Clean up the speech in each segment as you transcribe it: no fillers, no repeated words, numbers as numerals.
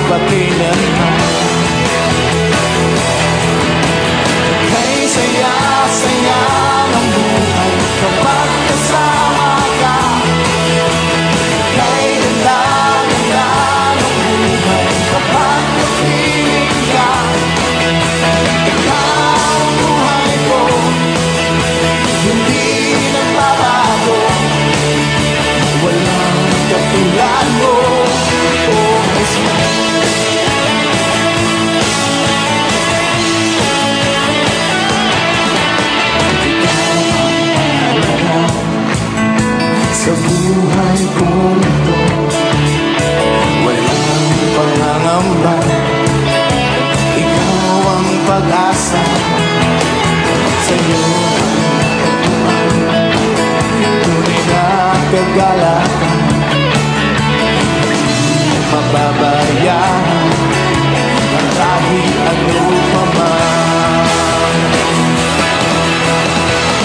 Magpakailanman. Kay saya-saya ng buhay kapag kasama ka. Kay ganda-ganda ng buhay kapag kapiling ka. Ikaw ang buhay ko, hindi nagbabago. Walang katulad mo, oh Jesus. Ikaw ang mahalaga sa buhay kong ito. Walang pangangamba, ikaw ang pag-asa. Sa'yo ang tunay na kagalakan. Hindi mababayaan kahit ano pa man.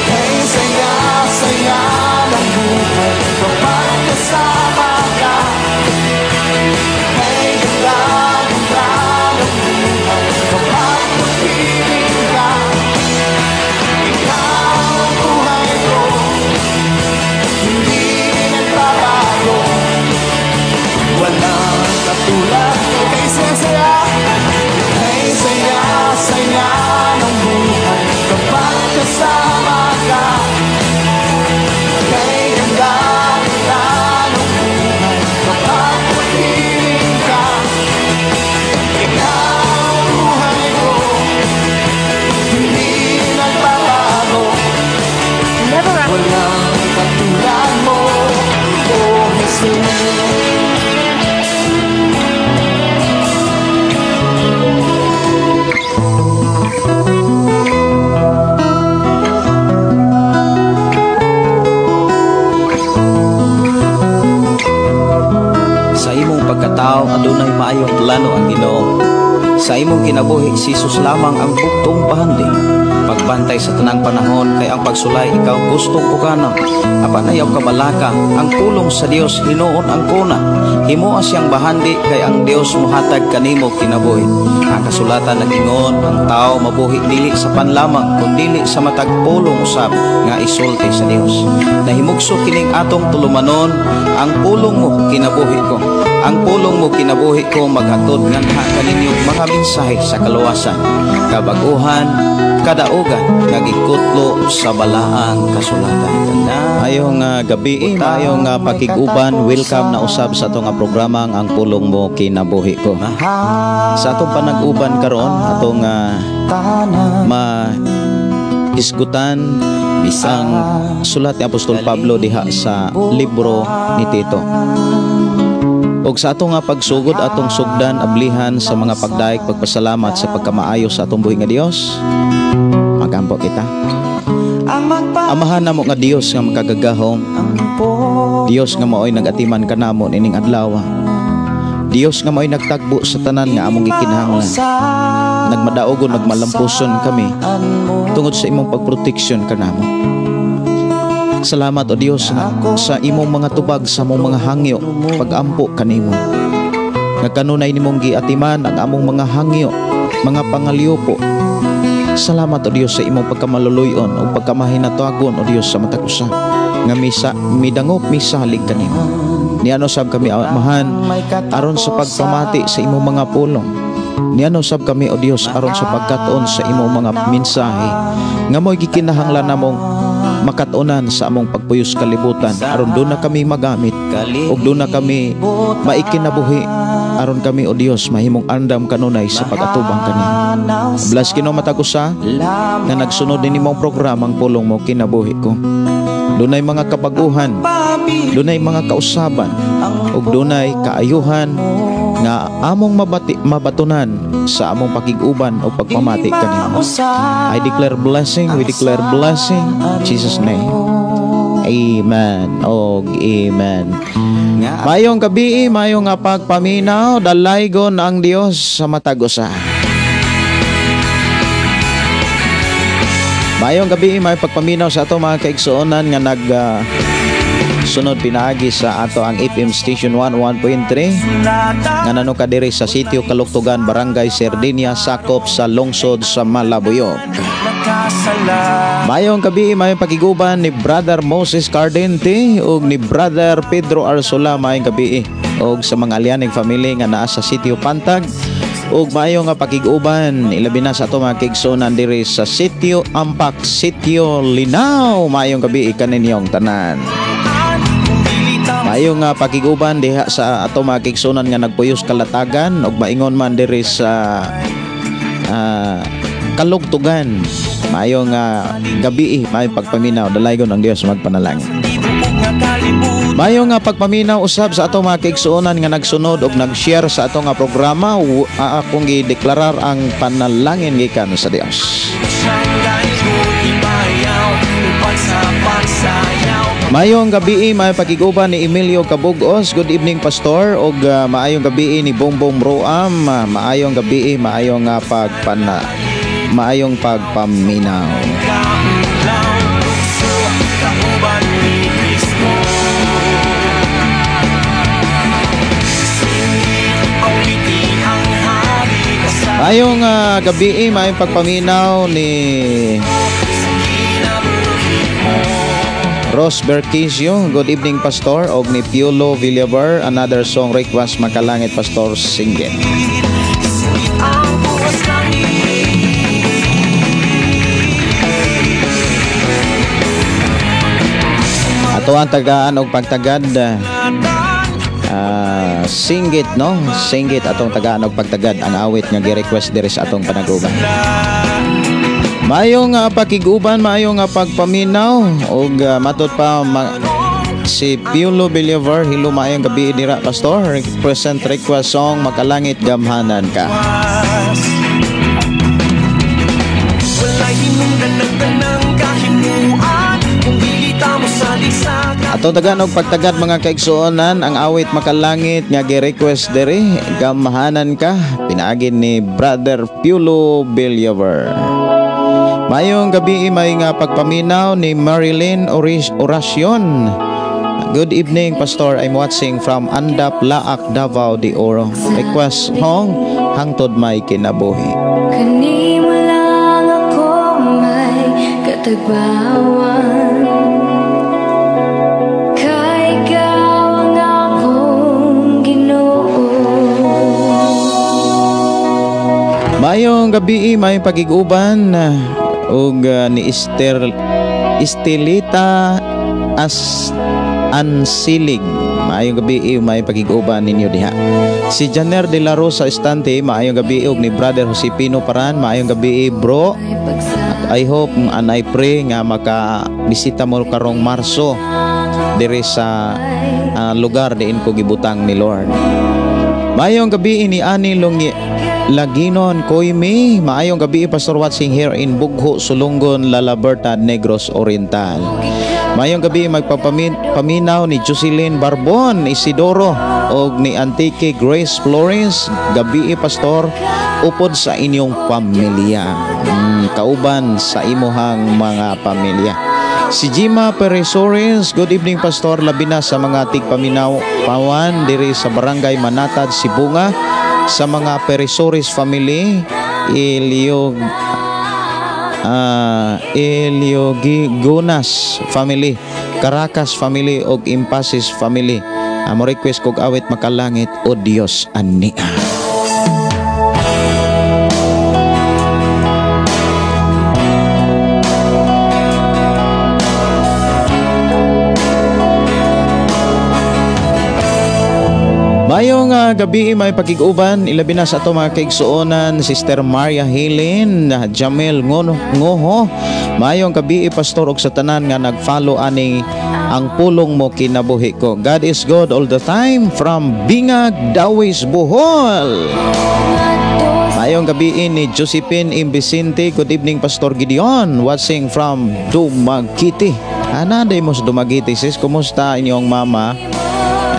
Kay saya-saya ng buhay kapag kasama ka. Kay ganda-ganda ng buhay kapag kapiling ka. Ikaw ang buhay ko, hindi nagbabago. Walang katulad mo. Kay saya-saya, kay saya-saya ng buhay kapag kasama ka. Kay ganda-ganda ng buhay kapag kapiling ka. Ikaw ang buhay ko, hindi nagbabago. Never up. Walang katulad mo, oh Jesus. Sa imong pagkatao adunay maayong plano ang Ginoo. Sa imong kinabuhi si Jesus lamang ang buktong bahandi. Pagbantay sa tanang panahon kay ang pagsulay ikaw gustong uganon. Apan ayaw kabalaka ang pulong sa Dios hinuon ang kuna. Himoa siyang bahandi kay ang Dios mohatag kanimo kinabuhi. Ang kasulatan nag-ingon ang tao mabuhi dili sa panlamang kundili sa matag pulong usab nga isulti sa Dios. Nahimugso kining atong tulumanon ang pulong mo kinabuhi ko. Ang pulong mo kinabuhi ko maghatod nganha kaninyo mga mensahe sa kaluwasan, kabaguhan, kadaugan nga gikutlo sa balaang kasulatan. Mayong gabi, mayong pakig-uban, welcome na usab sa atong programa ang Pulong Mo Kinabuhi Ko. Sa atong panag-uban karon atong mahisgutan ang sulat ni Apostol Pablo diha sa libro ni Tito. Og sa atong nga pagsugod atong sugdan ablihan sa mga pagdaig pagpasalamat sa pagkamaayo sa atong buhi nga Dios. Magampo kita. Amahan namo nga Dios nga makagagahom. Dios nga maoy nagatiman kanamo nining adlaw. Dios nga maoy nagtagbo sa tanan nga among gikinahanglan. Nagmadaogon nagmalampuson kami tungod sa imong pagproteksyon kanamo. Salamat o Dios sa imong mga tubag sa among mga hangyo pagampo kanimo. Nga kanunay nimong giatiman ang among mga hangyo, mga pangalyupo. Salamat o Dios sa imong pagkamaluluyon o pagkamahinatagon o Dios sa matag usa nga misa midangop misalig kanimo. Niano sab kami Amahan aron sa pagpamati sa imong mga pulong. Niano sab kami o Dios aron sa pagkat-on sa imong mga mensahe nga mo'y gikinahanglan namong makatunan sa among pagpuyos kalibutan aron doon na kami magamit ug doon na kami maikinabuhi aron kami o Dios mahimong andam kanunay sa pag-atubang kanimo. Bless Ginoo matag usa nga nagsunod nini mong programang Pulong Mo Kinabuhi Ko. Dunay mga kabaguhan, dunay mga kausaban ug dunay kaayuhan nga among mabatunan sa among pakig-uban o pagpamati kanimo. I declare blessing, we declare blessing in Jesus name. Amen. Og amen. Mayong gabi, mayong nga pagpaminaw, dalaygon ang Dios sa matag usa. Mayong gabi, may pagpaminaw sa ato mga kaigsuonan nga nag Sunod pinaagi sa ato ang FM Station 11.3 nga nano ka diri sa Sitio Kaluktugan, Barangay Sardinia, sakop sa lungsod sa Malabuyoc. Mayong gabi, mayong pakiguban ni Brother Moses Cardente ug ni Brother Pedro Arsola. Mayong gabi og sa mga alyanig family nga naa sa Sitio Pantag, ug maayo nga pakiguban ilabi na sa ato mga kaigsuonan diri sa Sitio Ampak, Sitio Linaw. Maayong gabi kaninyong tanan. Maayo nga pakiguban diha sa ato mga kaigsuonan nga nagpuyos Kalatagan ug maingon man diri sa Kalugtugan. Maayo nga gabi, maayong pagpaminaw, dalaygon ang Dios magpanalangin. Maayo nga pagpaminaw usab sa ato mga kaigsuonan nga nagsunod og nag-share sa ato nga programa. Akong gideklarar ang panalangin gikan sa Dios. Maayong gabi, maayong pakiguban ni Emilio Cabugos. Good evening, Pastor. Og maayong gabi ni Bongbong Roam. Maayong gabi, maayong pagpana maayong pagpaminaw. Maayong gabi, maayong pagpaminaw ni Ros Berquisio. Good evening, Pastor. Og ni Piolo Villabar, another song request, Makalangit, Pastor Singgit. Ato ang tagaan og pagtagad, singgit, no? Singgit atong tagaan og pagtagad ang awit nga gi-request diri sa atong panaguban. Maayong pakiguban, maayong pagpaminaw og matud pa si Piolo Villaver. Hello, maayong gabi dira, Pastor. Present request song, Makalangit Gamhanan Ka. Atong tagaan og pagtagad mga kaigsuonan ang awit Makalangit nga gi-request diri, Gamhanan Ka, pinaagi ni Brother Piolo Villaver. Mayong gabi, may nga pagpaminaw ni Marilyn Oracion. Good evening, Pastor. I'm watching from Andap, Laak, Davao de Oro. Request song, Hangtod May Kinabuhi. Kanimo lang ako may katagbawan, kay ikaw ang akong Ginoo. Mayong gabi, may pagiguban og ni Estelita As Ansilig. Maayong gabi, may pagiguban ninyo diha. Si Janer de la Rosa Estante, maayong gabi, og ni Brother Josepino Paran, maayong gabi, bro. At I hope and I pray nga makabisita mo karong Marso diri sa lugar diin ko gibutang ni Lord. Maayong gabi ni Ani Lungi Laginon Koimi. Maayong gabi, Pastor, watching here in Bugho, Sulungon, Lalaberta, Negros Oriental. Maayong gabi magpapaminaw ni Jocelyn Barbon Isidoro og ni Antique Grace Flores. Gabi, Pastor, upod sa inyong pamilya. Kauban sa imuhang mga pamilya. Si Jima Peresores, good evening, Pastor, labi na sa mga tigpaminaw pawan diri sa Barangay Manatad, Sibunga, sa mga Peresores family, Elio Gunas family, Caracas family og Impasis family. Amo request kog awit Makalangit, O Dios ania. Mayong gabi, may pakiguban ilabi na sa ato mga kaigsuonan, Sister Maria Helen Jamil Ngoho. Mayong gabi, Pastor, og sa tanan nga nag-follow ani ang pulong mo kinabuhi ko. God is good all the time from Bingag, Dawis, Bohol. Mayong gabi ni Josephine Imbisinte. Good evening, Pastor Gideon, watching from Dumaguete. Ana day mo sa Dumaguete, sis. Kumusta inyong mama?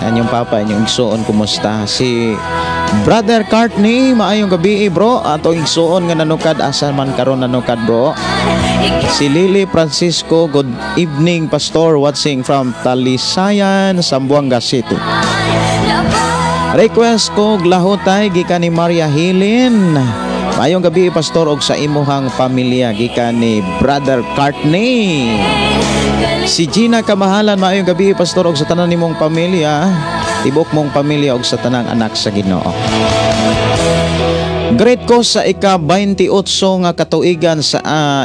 Inyong papa, inyong igsuon, kumusta? Si Brother Cartney, maayong gabi, bro. Ato igsuon nga nanukad, asa man karon nanukad, bro? Si Lily Francisco, good evening, Pastor, watching from Talisayan, Zamboanga City. Request ko lahutay gikan ni Maria Hilin. Maayong gabi, Pastor, og sa imuhang pamilya, gikan ni Brother Cartney. Si Gina Kamahalan, maayong gabi, Pastor, og sa tanan nimong pamilya, tibok mong pamilya og sa tanang anak sa Ginoo. Greet ko sa ika-28 nga katuigan sa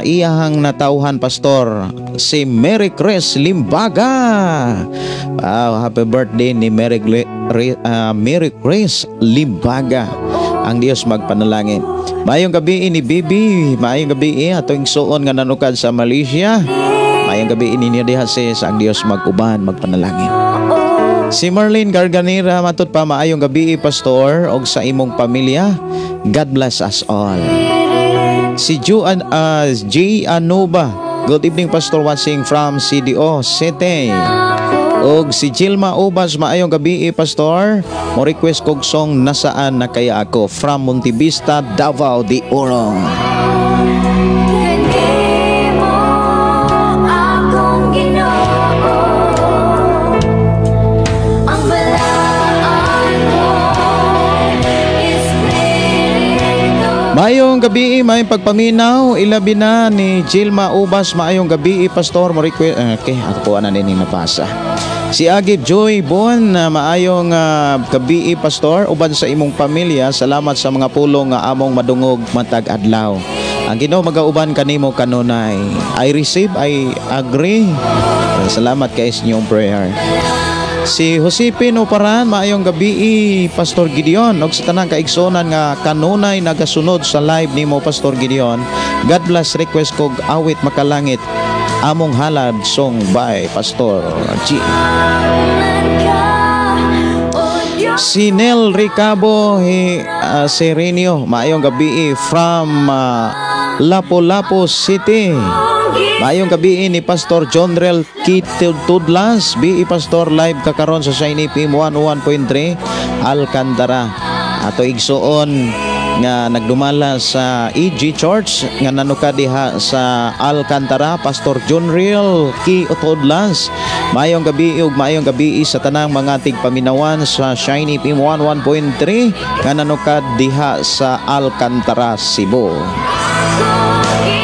iyahang natawhan, Pastor, si Mary Chris Limbaga. Wow, happy birthday ni Mary Chris Limbaga. Ang Dios magpanalangin. Maayong gabi ni Bibi, maayong gabi atong igsuon nga nanukad sa Malaysia. Maayong gabi ninyo diha, sis, ang Dios mag-uban, magpanalangin. Si Marlene Garganera, matud pa, maayong gabi, Pastor, og sa imong pamilya. God bless us all. Si Juan J. Anuba, good evening, Pastor, watching from CDO City. Og si Gilma Ubas, maayong gabi, Pastor. Mo request kog song "Nasaan Na Kaya Ako" from Montevista, Davao de Oro. Kanimo akong Ginoo, ang balaan mong Espiritu. Maayong gabi, maayong pagpaminaw, ilabi na ni Gilma Ubas, maayong gabi, Pastor, mo request, okay, ako na din nabasa. Si Agib Joy Bon, maayong gabi, Pastor, uban sa imong pamilya, salamat sa mga pulong nga among madungog matag adlaw. Ang Ginoo magauban kanimo kanunay. I receive, I agree. Salamat kay sa inyong prayer. Si Josepine Oparan, maayong gabi, Pastor Gideon, ug sa tanang kaigsunan nga kanunay nagasunod sa live nimo, Pastor Gideon. God bless. Request kog "Awit Makalangit, Among Halad" song by Pastor G. Man ka, O Diyos. Si Nel Ricabo Serenio, maayong gabi from Lapu-Lapu City. Maayong gabi ni Pastor John Rel Tudlas, BE Pastor, live kakaron sa Shiny FM 101.3 Alcantara. Ato igsuon nga nagdumala sa EG Church nga nanuka diha sa Alcantara, Pastor John Real Ki Tudlas. Maayong gabi ug maayong gabi sa tanang mga tigpaminawan sa Shiny FM 11.3 nga nanukad diha sa Alcantara, Cebu.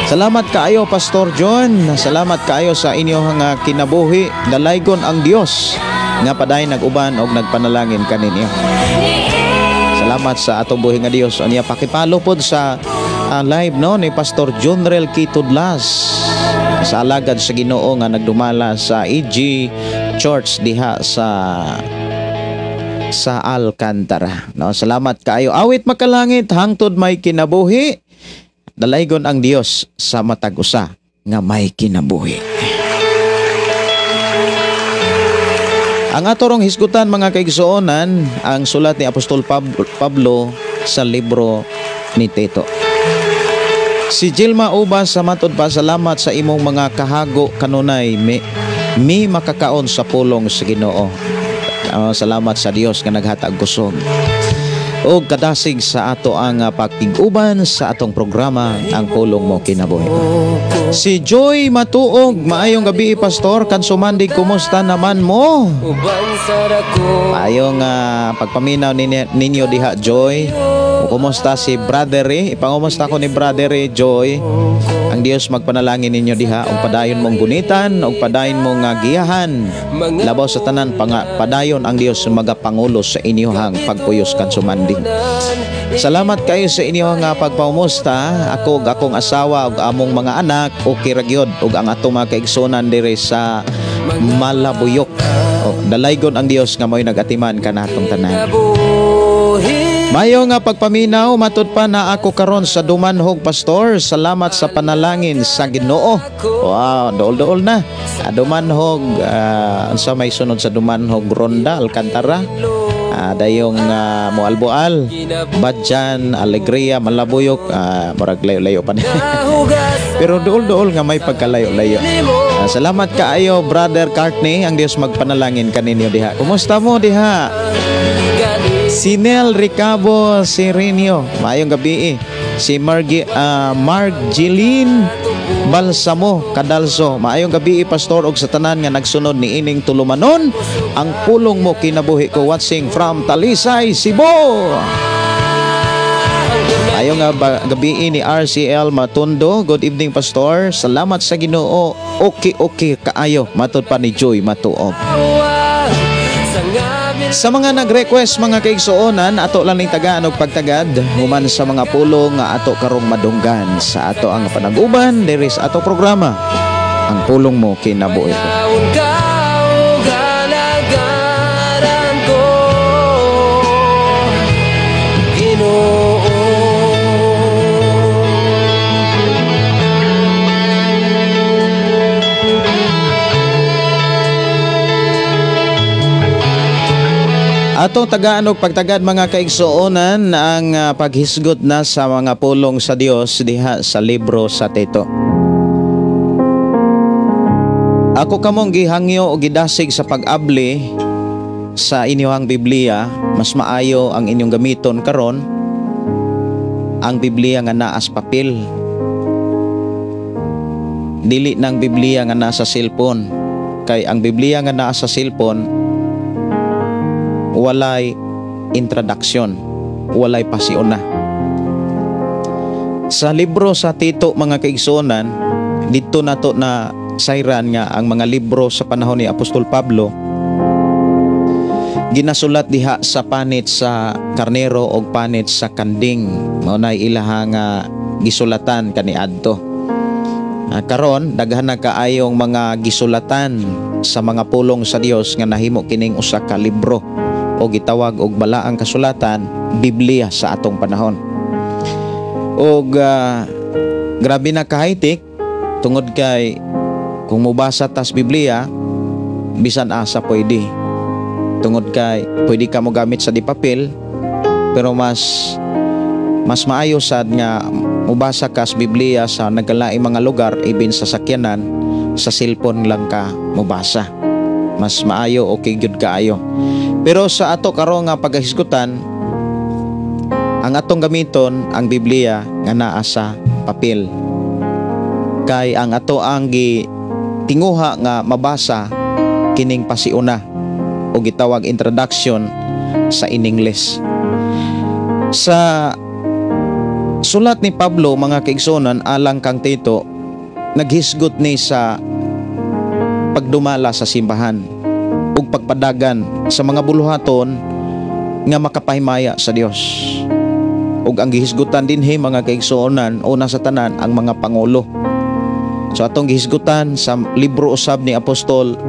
Salamat kaayo, Pastor John. Salamat kaayo sa inyong kinabuhi. Dalaygon ang Dios nga padayon nag-uban og nagpanalangin kaninyo. Salamat sa atong buhi nga Dios. Anya paki-follow pod sa live, no, ni Pastor John Rel Kitudlas sa alagad sa Ginoo nga nagdumala sa EG Church diha sa Alcantara. No, salamat kaayo. Awit Makalangit hangtod may kinabuhi. Dalaygon ang Dios sa matag usa nga may kinabuhi. Ang atorong hisgutan, mga kaigsuonan, ang sulat ni Apostol Pablo sa libro ni Tito. Si Gilma Ubas sa matod pa, salamat sa imong mga kahago kanunay mi makakaon sa pulong sa Ginoo. Salamat sa Dios nga naghatag kusog og kadasig sa ato ang pakig-uban sa atong programa, Ang Pulong Mo Kinabuhi. Si Joy Matuog, maayong gabi, Pastor, kansumandig, kumusta naman mo? Maayong pagpaminaw ninyo diha, Joy. Kumusta si Brother Ray? Ipangumusta ko ni Brother Ray, Joy. Ang Dios magpanalangin ninyo diha ug padayon mong gunitan ug padayon mong giyahan. Labaw sa tanan padayon ang Dios magapangulo sa inyohang pagpuyos kansumanding. Salamat kayo sa inyong pagpaumusta. Ako ug akong asawa ug among mga anak okay ra gyud ug ang atong mga kaigsuonan diri sa Malabuyok. O, dalaygon ang Dios nga mo'y nagatiman kanatong tanan. Mayo nga pagpaminaw, matud pa na ako karon sa Dumanhog, Pastor. Salamat sa panalangin sa Ginoo. Wow, dool-dool na. Dumanhog, unsa may sunod sa Dumanhog? Ronda, Alcantara. Dayong Moalboal, Badjan, Alegria, Malabuyok, murag layo-layo pa ni. Pero duol-duol nga may pagkalayo-layo. Salamat kaayo, Brother Cartney, ang Dios magpanalangin kaninyo diha. Kumusta mo diha? Si Nel Ricabo Sirenio, maayong gabi. Si Margeline Balsamo Kadalso, maayong gabi, pastor, og sa tanan nga nagsunod ni ining tulumanon, ang pulong mo kinabuhi ko, watching from Talisay, Cebu. Maayong nga gabi ni RCL Matundo. Good evening, pastor. Salamat sa Ginoo. Okay kaayo. Matod pa ni Joy Matuog. Sa mga nag-request, mga kaigsuonan, ato lang ning tagaan og pagtagad human sa mga pulong nga ato karong madunggan sa ato ang panag-uban diri sa ato programa, Ang Pulong Mo Kinabuhi Ko. Atong tagaan og pagtagad, mga kaigsuonan, ang paghisgot na sa mga pulong sa Dios diha sa libro sa Tito. Ako kamong gihangyo o gidasig sa pag-abli sa inyong Biblia, mas maayo ang inyong gamiton karon ang Biblia nga naas papel. Dili nang Biblia nga nasa cellphone, kay ang Biblia nga naa sa cellphone walay introduction, walay pasiuna. Sa libro sa Tito, mga kaigsuonan, dito nato na sayran nga ang mga libro sa panahon ni Apostol Pablo ginasulat diha sa panit sa karnero og panit sa kanding. Mao nay ilaha nga gisulatan kaniadto. Karon daghan na kaayong mga gisulatan sa mga pulong sa Dios nga nahimo kining usa ka libro o gitawag og balaang kasulatan, Biblia sa atong panahon. Og grabe na kahaytik tungod kay kung mobasa tas Biblia bisan asa pwede. Tungod kay pwede ka mogamit sa di papel, pero mas maayo sad nga mobasa ka sa Biblia sa nagkalaing mga lugar, ibin sa sakyanan, sa cellphone lang ka mobasa. Mas maayo, okay gyud kaayo. Pero sa ato karon nga paghisgutan, ang atong gamiton ang Biblia nga naa sa papel. Kay ang ato ang gitinguha nga mabasa kining pasiuna o gitawag introduction sa in English. Sa sulat ni Pablo, mga kaigsuonan, alang kang Tito, naghisgot ni sa pagdumala sa simbahan ug pagpadagan sa mga buluhaton nga makapahimaya sa Dios. Ug ang gihisgutan dinhi, mga kaigsuonan, una sa tanan ang mga pangulo. So atong gihisgutan sa libro usab ni Apostol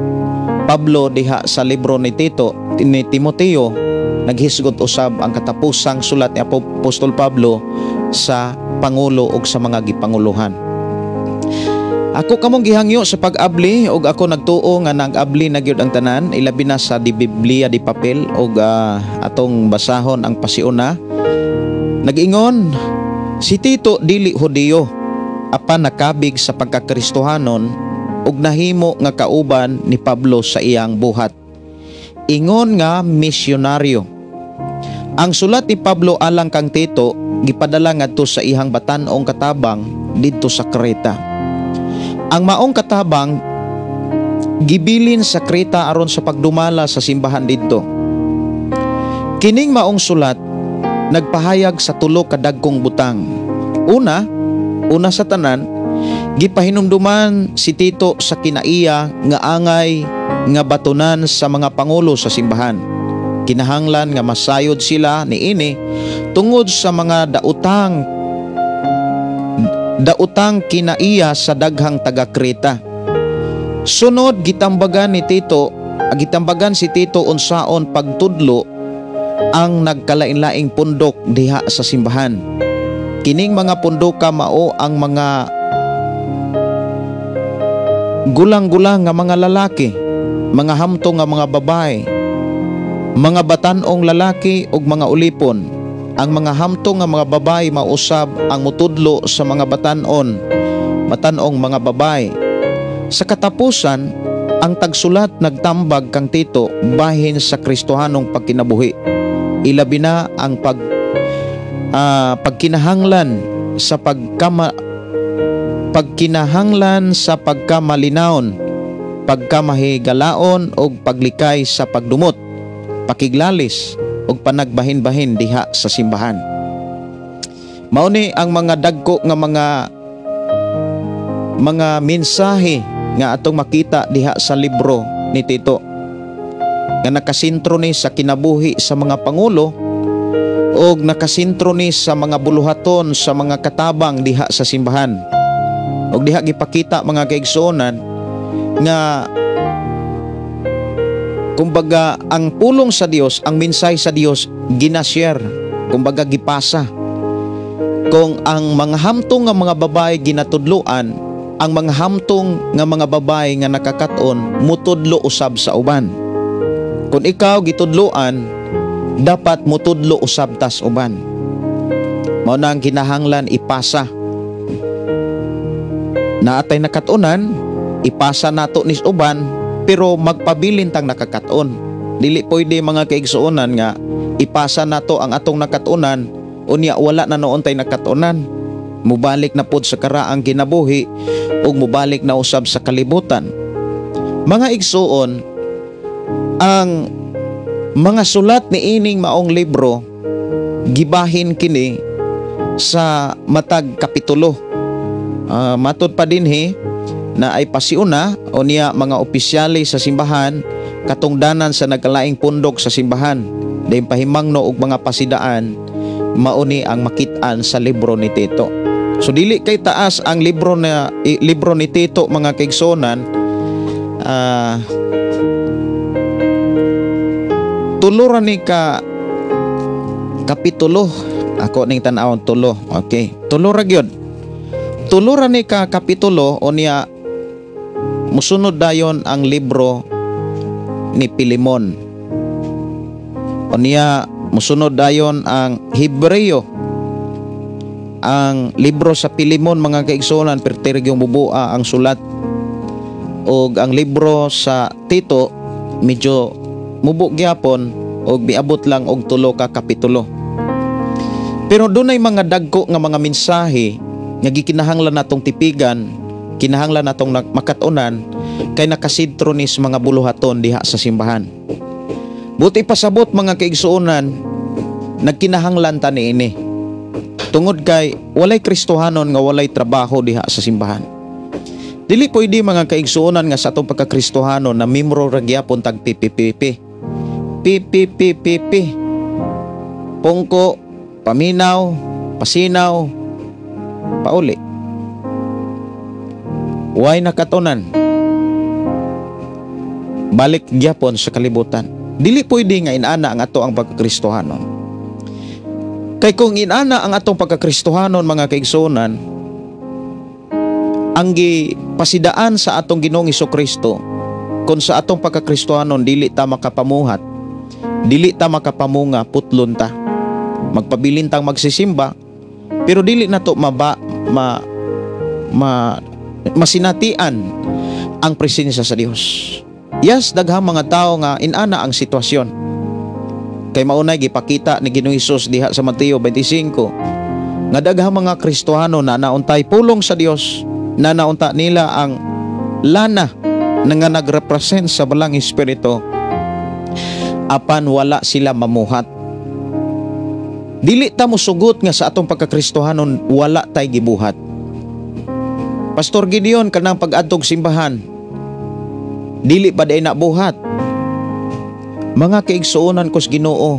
Pablo diha sa libro ni Tito, ni Timoteo, naghisgot usab ang katapusang sulat ni Apostol Pablo sa pangulo ug sa mga gipanguluhan. Ako kamong gihangyo sa pag-abli og ako nagtuo nga nag-abli na gyud ang tanan, ilabi na sa di Biblia di papel og atong basahon ang pasiuna. Nag-ingon si Tito dili Hudiyo apan nakabig sa pagkakristohanon ug nahimo nga kauban ni Pablo sa iyang buhat. Ingon nga misyonaryo. Ang sulat ni Pablo alang kang Tito gipadala ngadto sa iyang batan-ong katabang didto sa Creta. Ang maong katabang gibilin sa Creta aron sa pagdumala sa simbahan didto. Kining maong sulat nagpahayag sa tulo ka dagkong butang. Una sa tanan, gipahinumduman si Tito sa kinaiya nga angay nga batunan sa mga pangulo sa simbahan. Kinahanglan nga masayod sila niini tungod sa mga dautang kinaiya sa daghang taga Creta. Sunod, gitambagan si Tito unsaon pagtudlo ang nagkalain-laing pundok diha sa simbahan. Kining mga pundoka mao ang mga gulang-gulang nga mga lalaki, mga hamtong nga mga babae, Mga batan-ong lalaki ug mga ulipon. Ang mga hamtong nga mga babae mausab ang mutudlo sa mga batan-ong mga babae. Sa katapusan, ang tagsulat nagtambag kang Tito bahin sa Kristohanong pagkinabuhi. Ilabi na ang pagkinahanglan sa pagkamalinawon, pagkamahigalaon og paglikay sa pagdumot, pakiglalis og panagbahin-bahin diha sa simbahan. Mao ni ang mga dagko nga mga mensahe nga atong makita diha sa libro ni Tito, nga nakasentro ni sa kinabuhi sa mga pangulo og nakasentro ni sa mga buluhaton sa mga katabang diha sa simbahan. Og diha gipakita, mga kaigsuonan, nga kumbaga ang pulong sa Dios, ang mensahe sa Dios, ginashare, kumbaga gipasa. Kung ang mga hamtong nga mga babae ginatudloan, ang mga hamtong nga mga babae nga nakakaton mutudlo usab sa uban. Kung ikaw gitudloan, dapat mutudlo usab tas uban. Mao na ang kinahanglan ipasa. Naatay nakatunan, ipasa nato nis uban, pero magpabilin tang nakakaton. Dili pwede, mga kaigsuonan, nga ipasa nato ang atong nakatunan, unya wala na noon tay nakatunan. Mubalik na pod sa karaang kinabuhi ug mubalik na usab sa kalibutan. Mga igsuon, ang mga sulat ni ining maong libro gibahin kini sa matag kapitulo. Matud pa dinhi na ay pasiuna o niya mga opisyali sa simbahan, katungdanan sa nagkalaing pundok sa simbahan, dayon pahimangno og mga pasidaan, mauni ang makit-an sa libro ni Tito. So dili kay taas ang libro ni Tito, mga kaigsuonan. Tulo ra ni ka kapitulo. Ako ning tan-awon, tulo. Okay, tulo ra gyud. Tulo ra ni ka kapitulo, unya musunod dayon ang libro ni Pilimon. Unya musunod dayon ang Hebreo. Ang libro sa Pilimon, mga kaigsuonan, perti yung bubua ang sulat. Og ang libro sa Tito medyo mubo gyapon og miabot lang og 3 ka kapitulo. Pero dunay mga dagko nga mga mensahe nga gikinahanglan natong tipigan, kinahanglan natong makat-onan kay nakasentro ni sa mga buluhaton diha sa simbahan. Buti pasabot, mga kaigsuonan, nagkinahanglan ta niini. Tungod kay walay Kristohanon nga walay trabaho diha sa simbahan. Dili pwede, mga kaigsuonan, nga sa atong pagkakristohanon na miyembro ra gyapon tag PPPP. PPPPP. Pungko, paminaw, pasinaw, pauli. Way nakatunan. Balik gyapon sa kalibutan. Dili pwede nga inana ang ato ang pagkakristohanon. Kay kung inana ang atong pagkakristohanon, mga kaigsuonan, ang gipasidaan sa atong Ginoong Kristo, kung sa atong pagkakristohanon dili ta makapamuhat, dili ta makapamunga, putlon ta. Magpabilin tang magsisimba, pero dili nato maba ma, ma masinatian ang presensya sa Dios. Yes, daghang mga tao nga inana ang sitwasyon. Kay maunay gipakita ni Ginoong Hesus diha sa Mateo 25 nga daghang mga Kristohano na nauntay pulong sa Dios, na naunta nila ang lana na nga nagrepresent sa Balang Espiritu, apan wala sila mamuhat. Dili ta mosugot nga sa atong pagkakristohanon wala tay gibuhat. Pastor Gideon, kanang pag-adtog simbahan, dili ba day na buhat? Mga kaigsuonan kos Ginoo,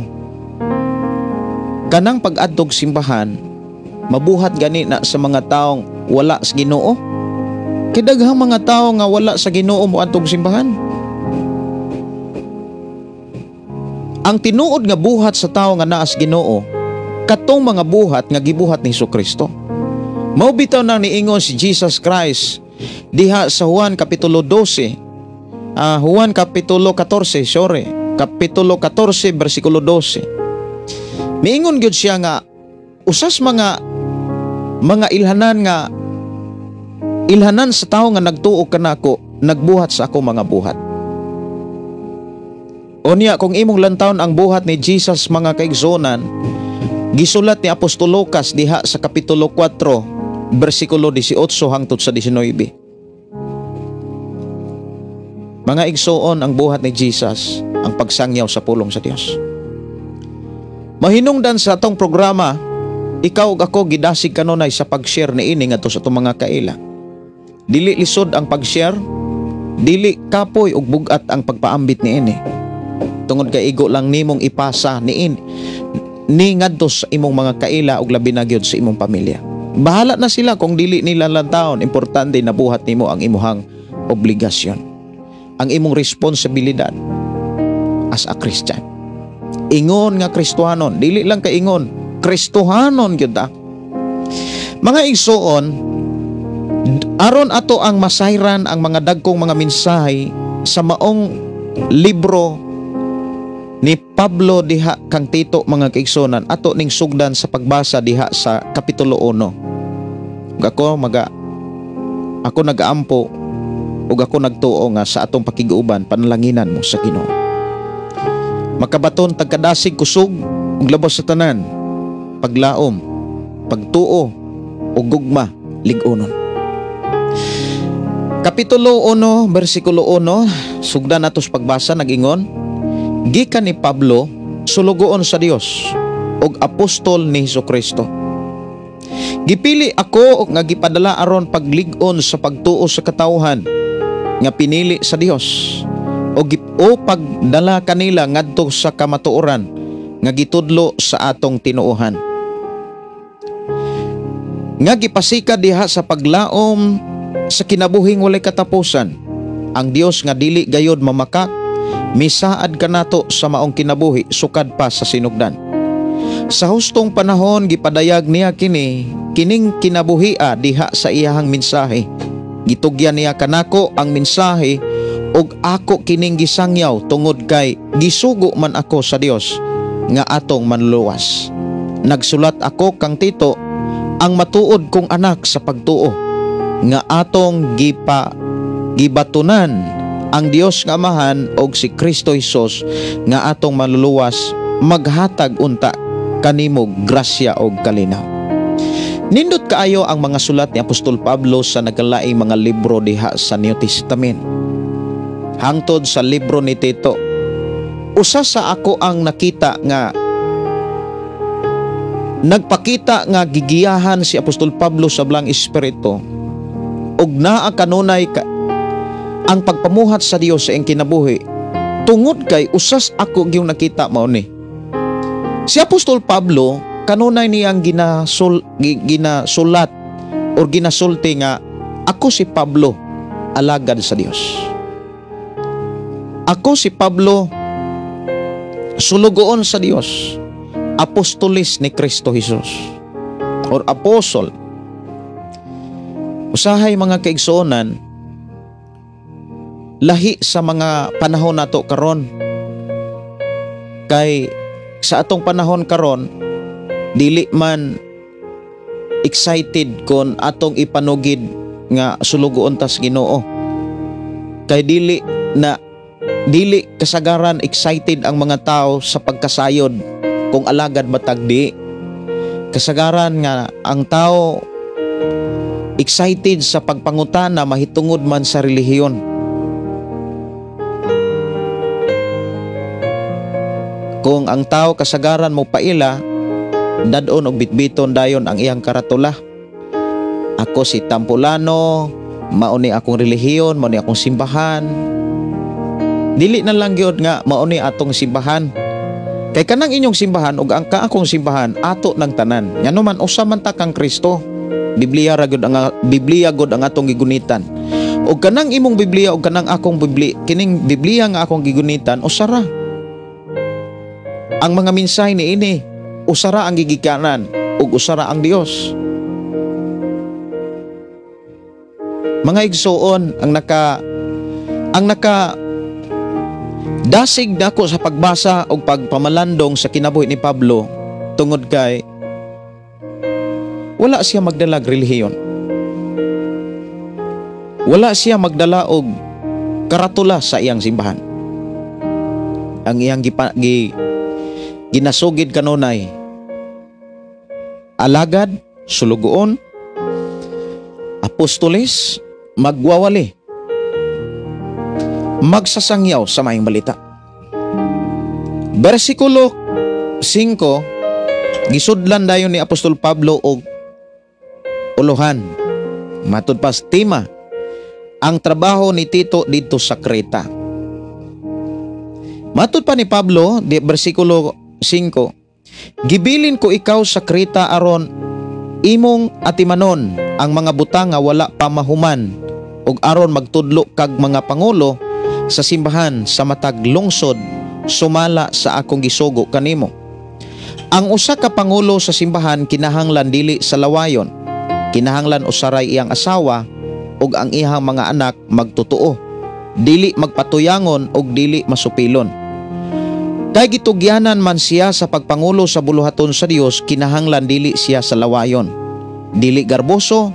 kanang pag-adtog simbahan mabuhat gani na sa mga taong wala sa Ginoo? Kay daghang mga tao nga wala sa Ginoo moadtog simbahan. Ang tinuod nga buhat sa tao nga naa sa Ginoo, katong mga buhat nga gibuhat ni Hesukristo. Mao bitaw nang niingon si Jesus Christ diha sa Juan kapitulo 12, Juan kapitulo 14, sorry. Kapitulo 14 bersikulo 12. Miingon gyud siya nga usas mga ilhanan nga ilhanan sa tawo nga nagtuo kanako nagbuhat sa ako mga buhat. Unya kung imong lantawon ang buhat ni Jesus, mga kaigsuonan, gisulat ni Apostol Lucas diha sa Kapitulo 4 bersikulo 18 hangtod sa 19. Mga igsoon, ang buhat ni Jesus ang pagsangyaw sa pulong sa Dios. Mahinungdan sa atong programa, ikaw ug ako gidasig kanunay sa pag-share niini ngadto sa atong mga kaila. Dili lisod ang pag-share, dili kapoy ug bugat ang pagpaambit niini. Tungod kay igo lang nimong ipasa niini ni ngadto sa imong mga kaila ug labi na gyud sa imong pamilya. Bahala na sila kung dili nila lantawon, importante na buhat nimo ang imuhang obligasyon, ang imong responsibilidad as a Christian. Ingon nga Kristohanon, dili lang ka ingon, Kristohanon gyud ta. Mga igsoon, aron ato ang masayran ang mga dagkong mga mensahe sa maong libro ni Pablo diha kang Tito, mga kaigsuonan, ato ning sugdan sa pagbasa diha sa Kapitulo 1. Ug ako nagaampo ug ako nagtuo nga sa atong pakig-uban panalanginan mo sa Ginoo. Makabaton tagkadasig kusog ug labos sa tanan, paglaom, pagtuo ug gugma lig-unon. Kapitulo 1 bersikulo 1, sugdan nato sa pagbasa, nag-ingon: "Gikan ni Pablo, sulugoon sa Dios ug apostol ni Hesukristo. Gipili ako nga gipadala aron paglig-on sa pagtuo sa katawhan nga pinili sa Dios o pagdala kanila ngadto sa kamatuoran nga gitudlo sa atong tinuohan. Nga gipasika diha sa paglaom sa kinabuhing walay katapusan. Ang Dios nga dili gayod mamakak, misaad kanato sa maong kinabuhi sukad pa sa sinugdan. Sa hustong panahon gipadayag niya kini kining kinabuhia diha sa iyahang mensahe. Gitugyan niya kanako ang mensahe ug ako kining gisangyaw tungod kay gisugo man ako sa Dios nga atong manluluwas. Nagsulat ako kang Tito, ang matuod kong anak sa pagtuo, nga atong gibatunan ang Dios nga Amahan og si Kristo Hesus nga atong manluluwas maghatag unta kanimo grasya og kalinaw." Nindot kaayo ang mga sulat ni Apostol Pablo sa nagkalaing mga libro diha sa New Testament. Hangtod sa libro ni Tito. Usa sa ako ang nakita nga nagpakita nga gigiyahan si Apostol Pablo sa Balaang Espiritu ug naa kanunay ang pagpamuhat sa Dios sa iyang kinabuhi, tungod kay usas ako gyung nakita mao ni. Si Apostol Pablo kanunay niyang ginasulat or ginasulti nga ako si Pablo, alagad sa Dios. Ako si Pablo, sulugoon sa Dios, apostolis ni Kristo Jesus or apostle. Usahay, mga kaigsuonan, lahi sa mga panahon nato karon. Kay sa atong panahon karon, dili man excited kon atong ipanugid nga sulugoon tas Ginoo. Kay dili kasagaran excited ang mga tao sa pagkasayod kung alagad batagdi. Kasagaran nga ang tao excited sa pagpangutana mahitungod man sa relihiyon. Kung ang tao kasagaran mo paila, dadon og bitbiton dayon ang iyang karatula. Ako si Tampulano, mao ni akong relihiyon, mao ni akong simbahan. Dili na lang gyud nga mao ni atong simbahan. Kay kanang inyong simbahan ug ang kaakong simbahan ato ng tanan. Ngano man usa man ta kang Kristo. Biblia ra gyud ang Biblia gud ang atong gigunitan. Og kanang imong Biblia og kanang akong Biblia, kining Biblia nga akong gigunitan usa ra. Ang mga mensahe niini usa ra ang gigikanan ug usa ra ang Dios. Mga igsoon, ang naka Dasig nako sa pagbasa og pagpamalandong sa kinabuhi ni Pablo tungod kay wala siya magdalag relihiyon. Wala siya magdala og karatula sa iyang simbahan. Ang iyang ginasugid kanunay, alagad, sulugoon, apostoles, magwawali, magsasangyaw sa maayong balita. Bersikulo 5, gisudlan dayon ni Apostol Pablo og uluhan. Matud pa sa tema, ang trabaho ni Tito didto sa Creta. Matud pa ni Pablo, di bersikulo 5, "Gibilin ko ikaw sa Creta aron imong atimanon ang mga butang nga wala pa mahuman ug aron magtudlo kag mga pangulo sa simbahan sa matag lungsod sumala sa akong gisugo kanimo. Ang usa ka pangulo sa simbahan kinahanglan dili sa lawayon, kinahanglan usaray iyang asawa ug ang iyang mga anak magtotoo, dili magpatuyangon ug dili masupilon. Kay gitugyanan man siya sa pagpangulo sa buluhaton sa Dios, kinahanglan dili siya sa lawayon, dili garboso,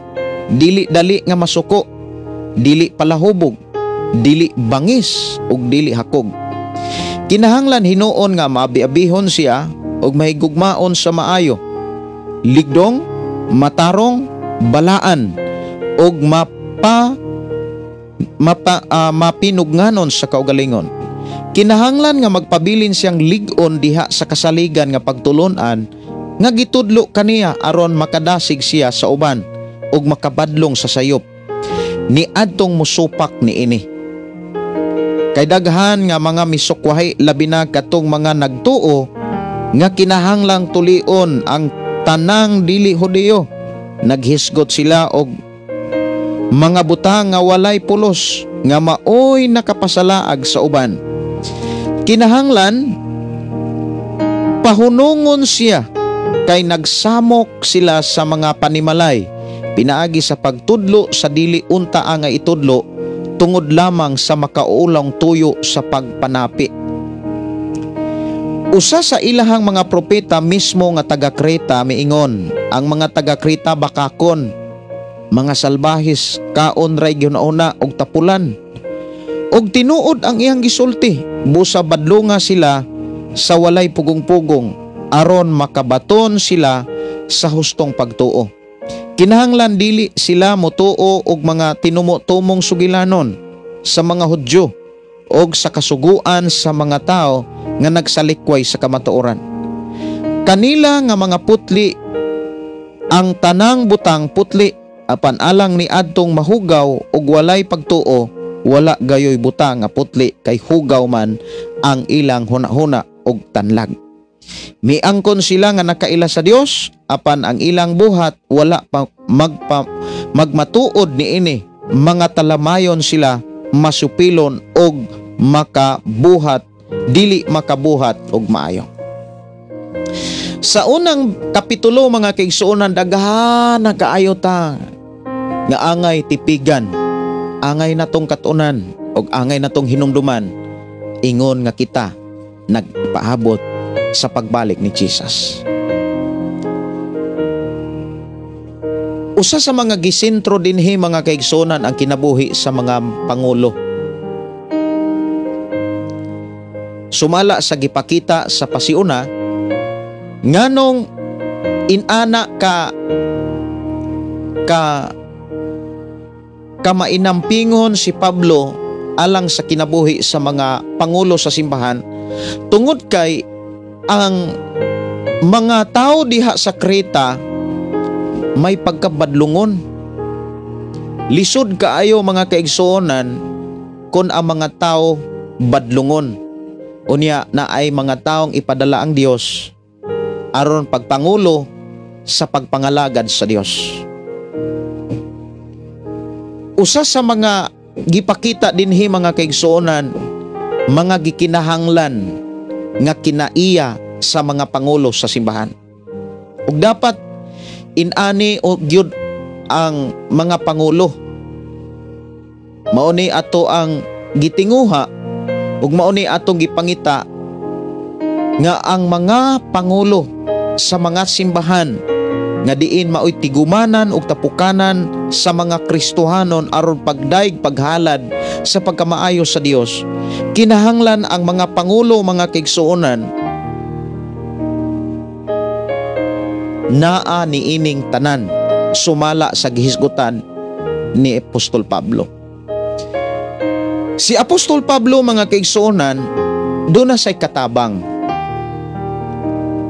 dili dali nga masuko, dili palahubog, dili bangis ug dili hakog. Kinahanglan hinuon nga maabi-abihon siya ug mahigugmaon sa maayo, ligdong, matarong, balaan ug mapinugnanon sa kaugalingon. Kinahanglan nga magpabilin siyang lig-on diha sa kasaligan nga pagtulon-an nga gitudlo kaniya aron makadasig siya sa uban ug makabadlong sa sayop ni adtong musupak niini. Kay daghan nga mga misukwahi, labi na katong mga nagtuo nga kinahanglang tulion ang tanang dili Hudiyo. Naghisgot sila og mga butang nga walay pulos nga maoy nakapasalaag sa uban. Kinahanglan pahunungon siya kay nagsamok sila sa mga panimalay pinaagi sa pagtudlo sa dili unta nga itudlo tungod lamang sa makaulang tuyo sa pagpanapi. Usa sa ilahang mga propeta mismo nga taga Creta miingon, ang mga taga Creta bakakon, mga salbahis, kaon ray gihuna og tapulan. Og tinuod ang iyang gisulti, busa badlonga sila sa walay pugong-pugong aron makabaton sila sa hustong pagtuo. Kinahanglan dili sila motuo og mga tinumo-tumong sugilanon sa mga Hudyo og sa kasuguan sa mga tao nga nagsalikway sa kamatuoran. Kanila nga mga putli ang tanang butang putli, apan alang ni adtong mahugaw og walay pagtuo, wala gayoy butang nga putli kay hugaw man ang ilang hunahuna og tanlag. Miangkon sila nga nakaila sa Dios, apan ang ilang buhat wala pa magmatuod niini. Mga talamayon sila, masupilon og makabuhat, dili makabuhat og maayo." Sa unang kapitulo, mga kaigsuonan, daghan na kaayo ta nga angay tipigan, angay natong katunan og angay natong hinumduman ingon nga kita nagpaabot sa pagbalik ni Jesus. Usa sa mga gisentro dinhi, mga kaigsuonan, ang kinabuhi sa mga pangulo. Sumala sa gipakita sa pasiuna, nganong inana ka ka kamainampingon si Pablo alang sa kinabuhi sa mga pangulo sa simbahan, tungod kay ang mga tao diha sa Creta may pagkabadlungon. Lisod kaayo, mga kaigsuonan, kung ang mga tao badlungon. Unya na ay mga taong ipadala ang Dios aron pagpangulo sa pagpangalagad sa Dios. Usa sa mga gipakita dinhi, mga kaigsuonan, mga gikinahanglan nga kinaiya sa mga pangulo sa simbahan. Ug dapat inani og gyud ang mga pangulo. Mao ni ato ang gitinguha Ug mao ni atong gipangita nga ang mga pangulo sa mga simbahan nga diin maoy tigumanan ug tapukanan sa mga Kristohanon aron pagdaig, paghalad sa pagkamaayo sa Dios, kinahanglan ang mga pangulo, mga kaigsuonan, naa niining tanan sumala sa gihisgutan ni Apostol Pablo. Si Apostol Pablo, mga kaigsuonan, doon na say katabang.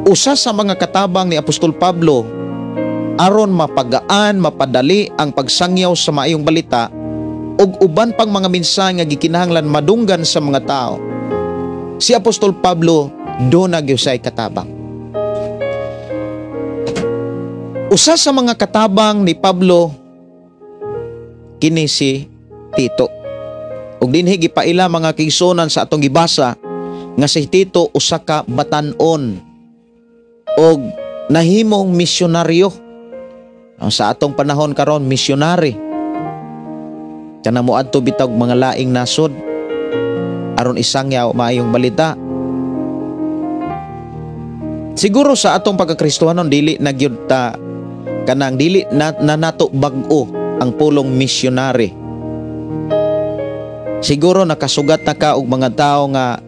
Usa sa mga katabang ni Apostol Pablo aron mapagaan, mapadali ang pagsangyaw sa maayong balita ug uban pang mga mensahe nga gikinahanglan madunggan sa mga tao. Si Apostol Pablo do na gyud say katabang. Usa sa mga katabang ni Pablo kini si Tito. Ug dinhi gipaila, mga kaigsuonan, sa atong gibasa nga si Tito usa ka batan-on og nahimong misyonaryo. Sa atong panahon karon, misyonary. Kana moadto bitawg mga laing nasod aron isangyaw maayong balita. Siguro sa atong pagkakristohanon dili na gyud ta kanang dili na nato bag-o ang pulong misyonary. Siguro nakasugat na ka og mga tao nga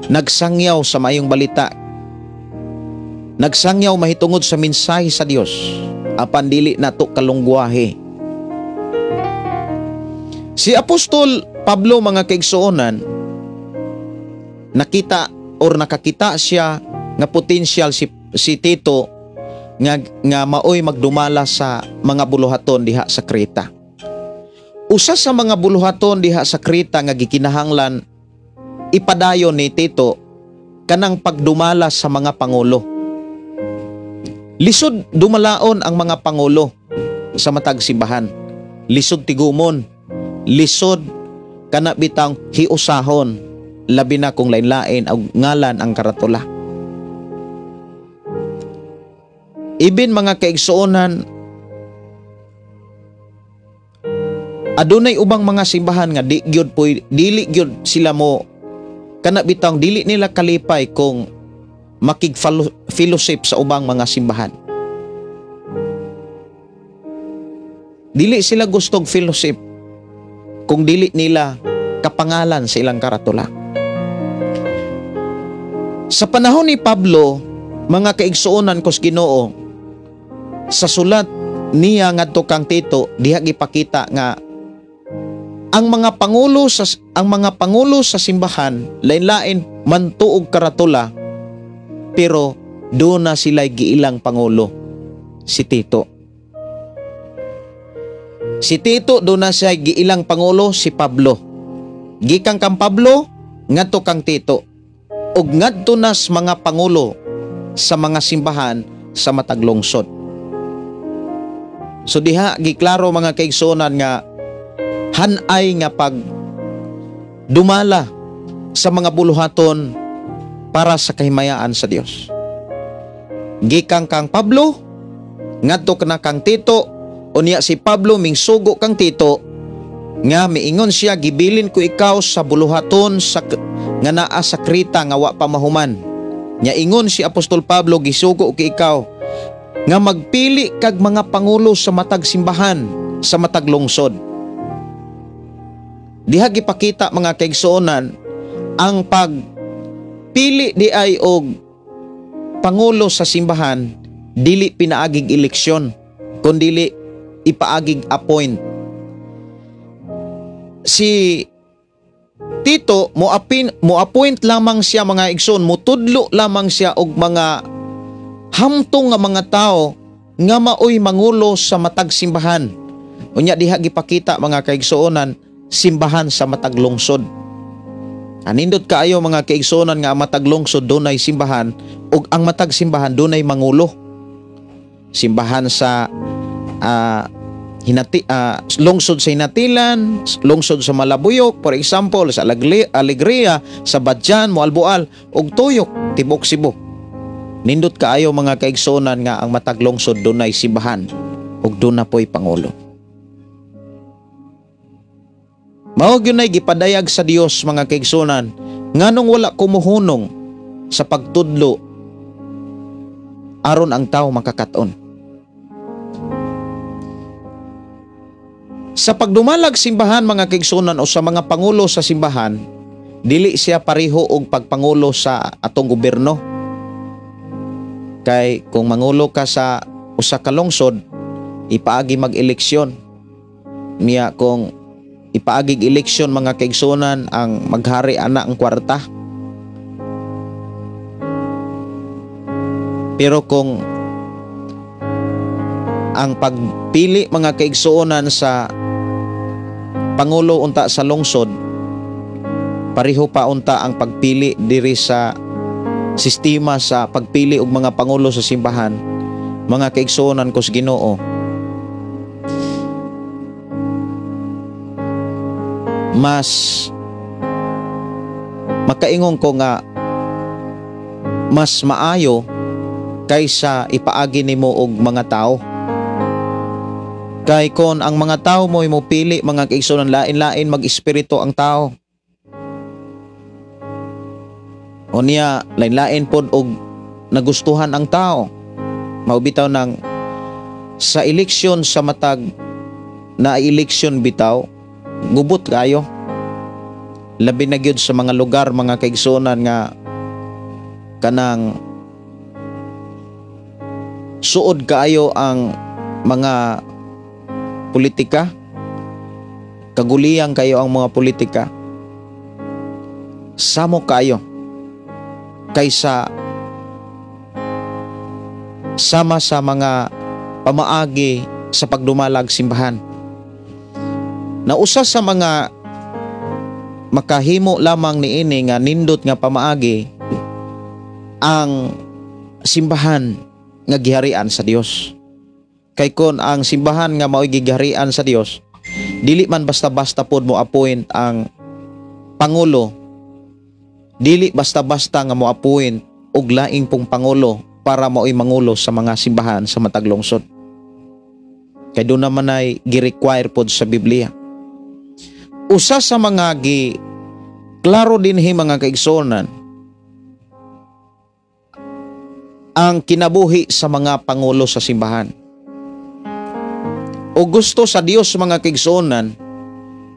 nagsangyaw sa maayong balita. Nagsangyaw mahitungod sa mensahe sa Dios apan dili nato kalungwahe. Si Apostol Pablo, mga kaigsuonan, nakita or nakakita siya nga potensyal si Tito nga maoy magdumala sa mga buluhaton diha sa Creta. Usa sa mga buluhaton diha sa Creta nga gikinahanglan ipadayon ni Tito kanang pagdumala sa mga pangulo. Lisod dumalaon ang mga pangulo sa matag simbahan. Lisod tigumon, lisod kana bitang hiusahon, labi na kung lain-lain og ngalan ang karatula. Ibin, mga kaigsuonan, adunay ubang mga simbahan nga di gyud poy, dili gyud sila mo kana bitang dili nila kalipay kung makig-fellowship sa ubang mga simbahan. Dili sila gustong fellowship kung dili nila kapangalan sa ilang karatula. Sa panahon ni Pablo, mga kaigsuonan kos Ginoo, sa sulat niya ngadto kang Tito, diha gipakita nga ang mga pangulo sa simbahan lain-lain mantuog karatula, pero do na sila giilang pangulo, si Tito. Si Tito do na siya giilang pangulo, si Pablo. Gikan kang Pablo ngadto kang Tito. Ug ngadto nas mga pangulo sa mga simbahan sa matag lungsod. So diha giklaro, mga kaigsuonan, nga hanay nga pag dumala sa mga buluhaton para sa kahimayaan sa Dios. Gikan kang Pablo ngadto kana kang Tito, unya si Pablo mingsugo kang Tito nga miingon siya, "Gibilin ko ikaw sa buluhaton sa nga naa sa Creta nga wa pa mahuman." Nya ingon si Apostol Pablo, "Gisugo ko ikaw nga magpili kag mga pangulo sa matag simbahan sa matag lungsod." Diha gipakita, mga kaigsuonan, ang pagpili di ay og pangulo sa simbahan dili pinaagig eleksyon kundili ipaagig appoint. Si Tito mo appoint lamang siya, mga igsoon, mutudlo lamang siya og mga hamtong nga mga tao nga maoy mangulo sa matag simbahan. Unya diha gipakita, mga kaigsuonan, simbahan sa matag lungsod. Anindot kaayo, mga kaigsuonan, nga ang matag lungsod dunay simbahan ug ang matag simbahan dunay mangulo. Simbahan sa hinati lungsod sa Hinatilan, lungsod sa Malabuyok, for example, sa Alegria, sa Badian, Moalboal ug Tuyok, tibok Cebu. Nindot kaayo, mga kaigsuonan, nga ang matag lungsod dunay simbahan ug duna po'y pangulo. Mao gyud nay gipadayag sa Dios, mga kaigsunan, nganong wala kumuhunong sa pagtudlo aron ang tao makakaton. Sa pagdumalag simbahan, mga kaigsunan, o sa mga pangulo sa simbahan, dili siya pareho og pagpangulo sa atong gobyerno. Kay kung mangulo ka sa usa ka lungsod, ipaagi mag-eleksyon. Niya kung ipaagig eleksyon, mga kaigsunan, ang maghari ana ang kwarta. Pero kung ang pagpili, mga kaigsuonan, sa pangulo unta sa lungsod, pareho pa unta ang pagpili diri sa sistema sa pagpili og mga pangulo sa simbahan, mga kaigsuonan ko sa Ginoo, mas makaingon ko nga mas maayo kaysa ipaagi nimo og mga tao. Kay kon ang mga tao mo'y mopili, mga kaigsuonan, lain-lain mag-espiritu ang tao. O niya, lain-lain pod og nagustuhan ang tao. Mao bitaw nang sa eleksyon sa matag na eleksyon bitaw, gubot kayo. Labi na gyud sa mga lugar, mga kaigsuonan, nga kanang suod kaayo ang mga politika, kaguliyang kayo ang mga politika, samo kayo kaysa sama sa mga pamaagi sa pagdumalag simbahan. Nausa sa mga makahimo lamang niini nga nindot nga pamaagi ang simbahan nga giharian sa Dios. Kay kon ang simbahan nga mao'y giharian sa Dios, dili man basta-basta pod mo appoint ang pangulo, dili basta-basta nga mo appoint og laing pong pangulo para mao'y mangulo sa mga simbahan sa matag lungsod. Kay doon naman ay gi-require pod sa Biblia. Usa sa mga gi klaro dinhi, mga kaigsuonan, ang kinabuhi sa mga pangulo sa simbahan. O gusto sa Dios, mga kaigsuonan,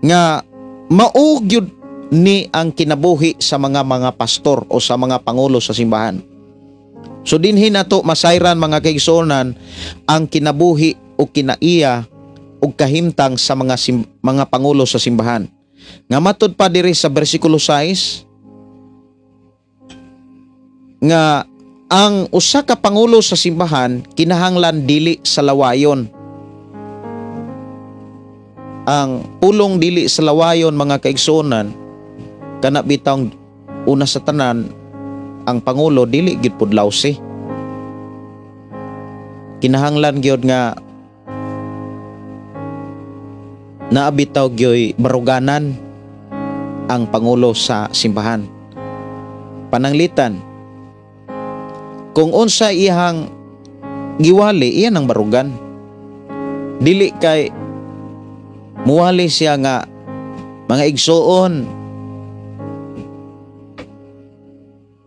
nga mao gyud ni ang kinabuhi sa mga pastor o sa mga pangulo sa simbahan. So dinhi nato masayran, mga kaigsuonan, ang kinabuhi o kinaiya o kahimtang sa mga pangulo sa simbahan. Nga matud pa diri sa bersikulo 6 nga ang usa ka pangulo sa simbahan kinahanglan dili sa lawayon. Ang pulong dili sa lawayon, mga kaigsuonan, kana bitawng una sa tanan ang pangulo dili gyud pud lawsi. Kinahanglan gyud nga naabitaw gyoy baruganan ang pangulo sa simbahan. Pananglitan, kung unsa iyang giwali, iyan ang barugan. Dili kay muwali siya nga mga igsuon,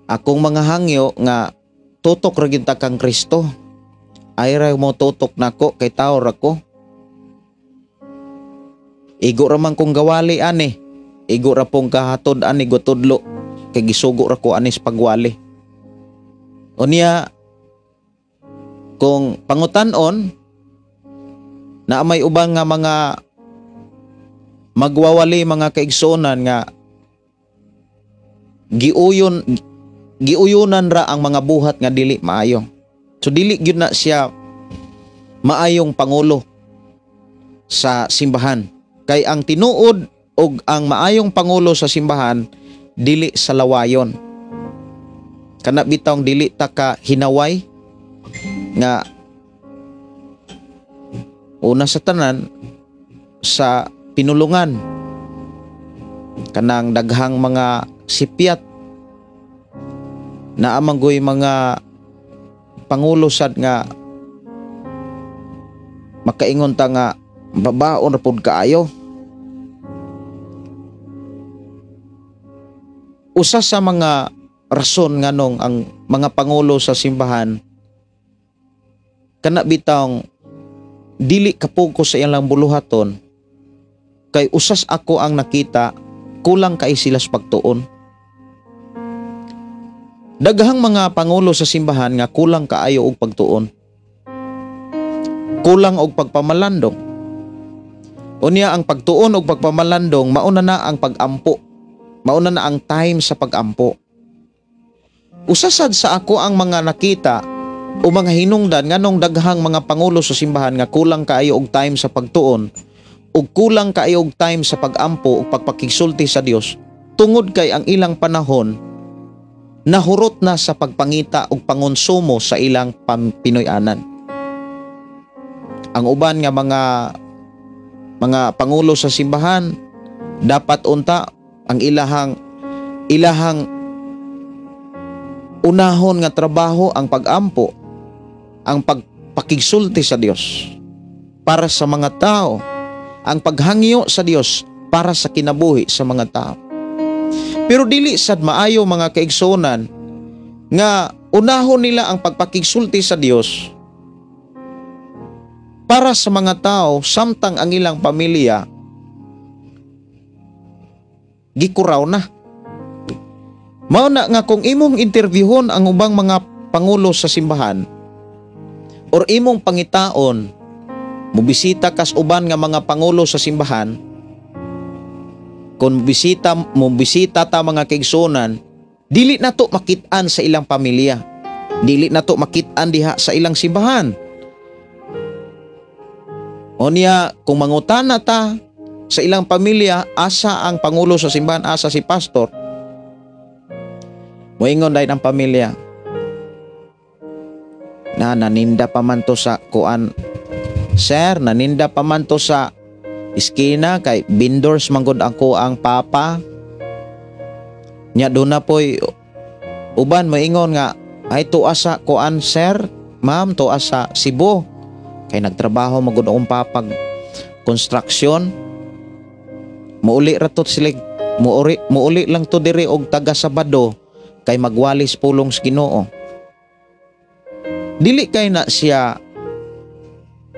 akong mga hangyo nga tutok ra gyud ta kang Kristo. Ay ra mo tutok nako kay tawo ra ko. Igo ra man kong gawali ani. Igo ra pong kahatod ani gutudlo kay gisugo ra ko ani sa pagwali. Unya kung pangutan-on na may ubang nga mga magwawali, mga kaigsuonan, nga giuyunan ra ang mga buhat nga dili maayo. So dili gyud na siya maayong pangulo sa simbahan. Kay ang tinuod og ang maayong pangulo sa simbahan dili sa lawayon. Kana bitawng dili ta ka hinaway nga una sa tanan sa pinulungan, kanang daghang mga sipyat naa man goy mga pangulo sad nga makaingon ta nga babaon ra pud kaayo. Usa sa mga rason nganong ang mga pangulo sa simbahan kana bitawng dili kapokus sa ilang buluhaton, kay usas ako ang nakita, kulang kay sila sa pagtuon. Daghang mga pangulo sa simbahan nga kulang kaayo og pagtuon. Kulang og pagpamalandong. Unya, ang pagtuon og pagpamalandong, mauna na ang pagampo. Mauna na ang time sa pagampo. Usa sad sa ako ang mga nakita o mga hinungdan nganong daghang mga pangulo sa simbahan nga kulang kaayo og time sa pagtuon ug kulang kaayo og time sa pagampo ug pagpakigsulti sa Dios, tungod kay ang ilang panahon nahurot na sa pagpangita og pangonsumo sa ilang Pinoy-anan. Ang uban nga mga pangulo sa simbahan, dapat unta ang ilahang unahon nga trabaho ang pagampo, ang pagpakigsulti sa Dios para sa mga tao, ang paghangyo sa Dios para sa kinabuhi sa mga tao. Pero dili sad maayo, mga kaigsuonan, nga unahon nila ang pagpakigsulti sa Dios para sa mga tao samtang ang ilang pamilya gikuraw na. Mao na nga kung imong interviewon ang ubang mga pangulo sa simbahan or imong pangitaon, mobisita kas uban nga mga pangulo sa simbahan, kung mobisita ta, mga kaigsuonan, dili na to makit-an sa ilang pamilya. Dili na to makit-an diha sa ilang simbahan. Unya, kung mangutana ta sa ilang pamilya, asa ang pangulo sa simbahan, asa si pastor, moingon dahil ang pamilya na naninda pa man to sa kuan, sir, naninda pa man to sa iskina kay vendors manggod ako ang papa nya. Doon na po'y uban moingon nga, "Ay, tuwa sa kuan, sir, ma'am, tuwa sa Cebu kay nagtrabaho magud akong papag construction. Muuli ra to sila, muuli lang to diri og taga Sabado kay magwalis pulong sa Ginoo." Dili kay na siya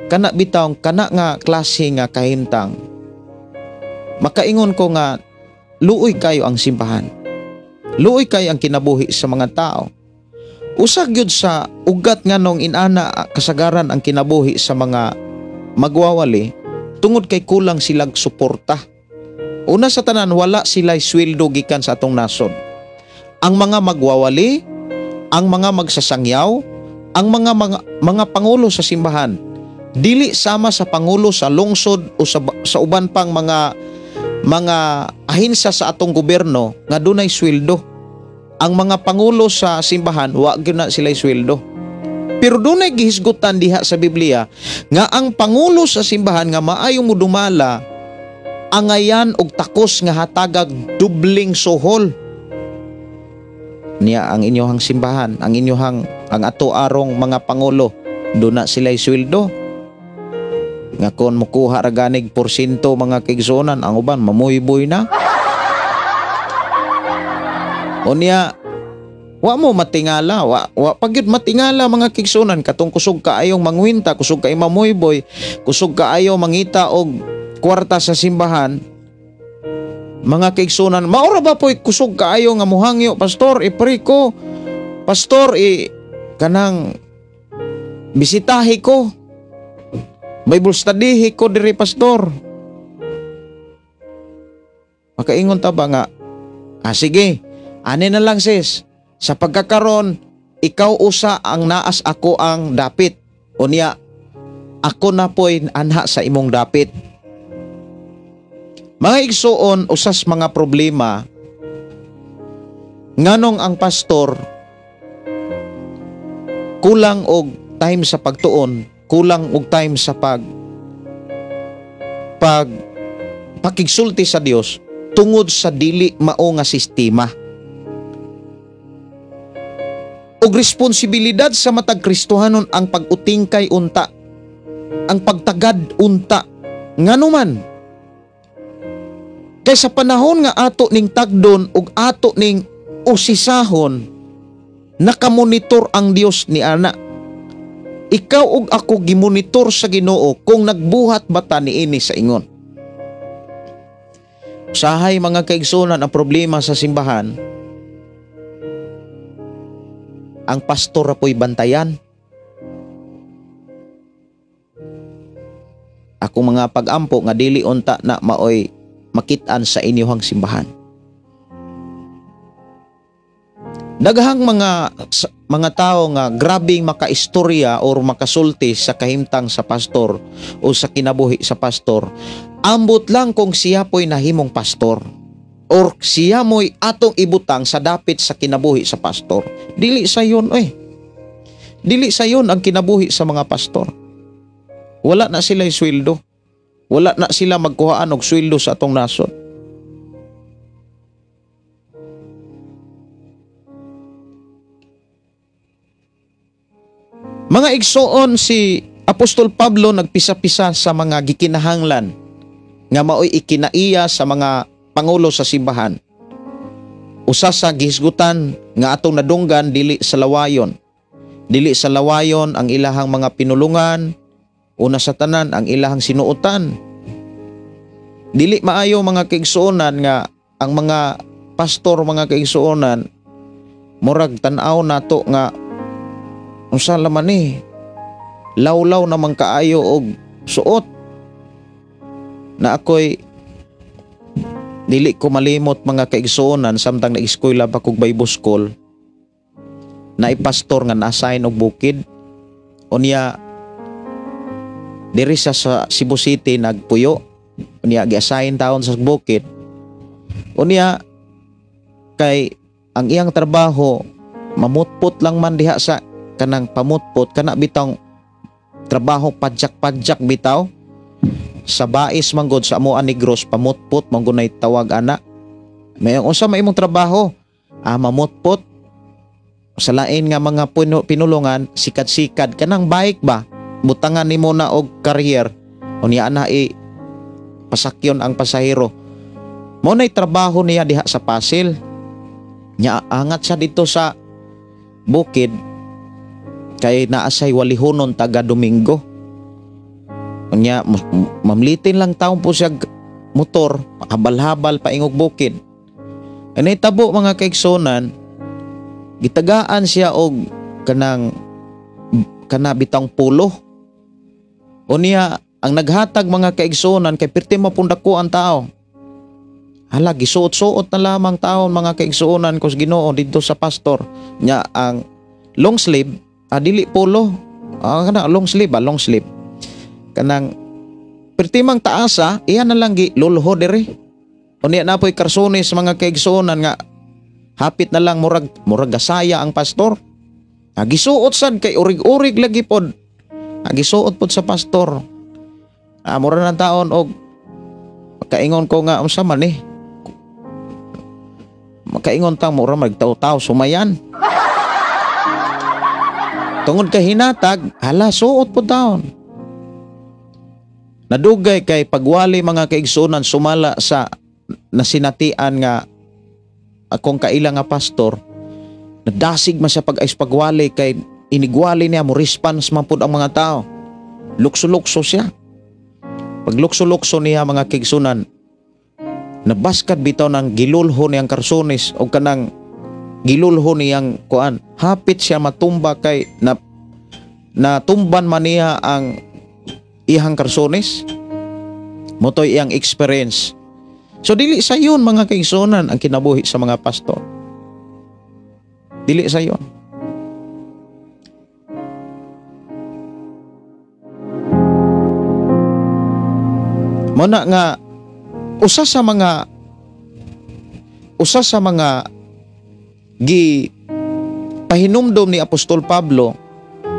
kana bitaw, kana nga klase nga kahimtang, makaingon ko nga luoy kayo ang simbahan, luoy kayo ang kinabuhi sa mga tao. Usa gyud sa ugat nganong inana kasagaran ang kinabuhi sa mga magwawali, tungod kay kulang silag suporta. Una sa tanan, wala sila sweldo gikan sa atong nasod. Ang mga magwawali, ang mga magsasangyaw, ang mga pangulo sa simbahan, dili sama sa pangulo sa lungsod o sa uban pang mga ahensa sa atong gobyerno nga dunay sweldo. Ang mga pangulo sa simbahan, wa gyud na sila sweldo. Pero dunay gihisgutan diha sa Biblia nga ang pangulo sa simbahan nga maayo modumala, angayan og takos nga hatagag dubling suhol. Niya ang inyohang simbahan, ang inyohang ang ato arong mga pangulo, duna sila sweldo nga kon mukuha ra ganig porsyento, mga kaigsuonan, ang uban mamuyboy na. Unya, wa mo matingala, wa pagyud matingala, mga kaigsuonan, katong kusog kaayong mangwinta, kusog kay mamuyboy, kusog kaayo mangita og kwarta sa simbahan. Mga kaigsuonan, maura ba po'y kusog kaayo nga muhangyo, "Pastor, i-pray ko. Pastor, i kanang bisitahi ko. Bible study ko diri, pastor." Makaingon ta ba nga, "Ah, sige, ani na lang, sis. Sa pagkakaron, ikaw usa ang naas ako ang dapit. Unya, ako na po'y anha sa imong dapit." Mga igsuon, usas mga problema nganong ang pastor kulang og time sa pagtuon, kulang og time sa pag pag pakigsulti sa Dios, tungod sa dili mao nga sistema. Og responsibilidad sa matag Kristohanon ang pag-utingkay unta, ang pagtagad unta. Nganuman, kay sa panahon nga ato ning tagdon ug ato ning Usisahon nakamonitor ang Dios ni ana. Ikaw ug ako gimonitor sa Ginoo kung nagbuhat ba ta niini sa ingon. Usahay mga kaigsunan ang problema sa simbahan, ang pastor ra po'y bantayan. Akong mga pag-ampo nga dili unta na maoy makit-an sa inyong simbahan. Daghang mga tao nga grabing makaistorya or makasulti sa kahimtang sa pastor o sa kinabuhi sa pastor. Ambot lang kung siya po'y nahimong pastor or siya mo'y atong ibutang sa dapit sa kinabuhi sa pastor. Dili sayon oy. Dili sayon ang kinabuhi sa mga pastor. Wala na sila sweldo. Wala na sila magkuhaan og sweldo sa atong nasod. Mga igsoon, si Apostol Pablo nagpisa-pisa sa mga gikinahanglan nga maoy ikinaiya sa mga pangulo sa simbahan. Usa sa gihisgutan nga atong nadunggan, dili sa lawayon. Dili sa lawayon ang ilahang mga pinulungan, una sa tanan ang ilahang sinuotan. Dili maayo mga kaigsuonan nga ang mga pastor, mga kaigsuonan, murag tan-aw nato nga unsa laman ni, lawlaw naman kaayo og suot. Na ako'y dili ko malimot mga kaigsuonan samtang nag-eskwela pa kog Bible school, na ipastor nga na-assign og bukid. Unya diri sa Cebu City nagpuyo. Unya gi-assign taon sa bukid. Unya kay ang iyang trabaho mamutpot lang man diha sa kanang pamutpot, kana bitang trabaho padjak-padjak bitaw sa bais manggod sa amoa Negros, pamutpot manggunay tawag ana. May unsa may imong trabaho? Ah, mamutpot. Sa lain nga mga pinulungan, sikat-sikad kanang bike ba? Butangan nimo na og career. Unya ana i pasakyon ang pasahero. Mo nay trabaho niya diha sa Pasil. Nya angat siya dito sa bukid kay naasay walihonon taga Domingo. Unya mamlitin lang taon po siya motor, habal-habal paingog bukid. Anay tabo mga kaigsonan, gitagaan siya og kanang kana bitang pulo. Unya ang naghatag mga kaigsonan kay pirti mapundako ang tao. Hala, gisuot-suot na lamang taon mga kaigsuonan kus Ginoo didto sa pastor. Nya ang long sleeve, dili polo. Kana long sleeve, long sleeve. Kanang pertimang taasa, iyan na lang gi lulho diri. Unya na po'y karsones mga kaigsuonan nga hapit na lang murag gasaya ang pastor. Gisuot sad kay urig-urig lagi pod. Gisuot pod sa pastor. Mura na taon og makaingon ko nga unsa man ni. Makaingon tang mura magtaw-taw sumayan. Tungod kay hinatag, hala suot pod taon. Nadugay kay pagwali mga kaigsunan sumala sa nasinatian nga akong kaila nga pastor, nadasig man siya pag-ayos pagwali kay inigwali niya mo response man pud ang mga tao. Lukso-lukso siya. Pag lukso-lukso niya mga kaigsunan, nabaskad bitaw ng gilulho niyang karsones o kanang gilulho niyang kuan. Hapit siya matumba kay natumban man niya ang iyang karsones. Motoy iyang experience. So dili sayon mga kaigsunan ang kinabuhi sa mga pastor. Dili sayon. Muna nga usa sa mga gi pahinumdom ni Apostol Pablo,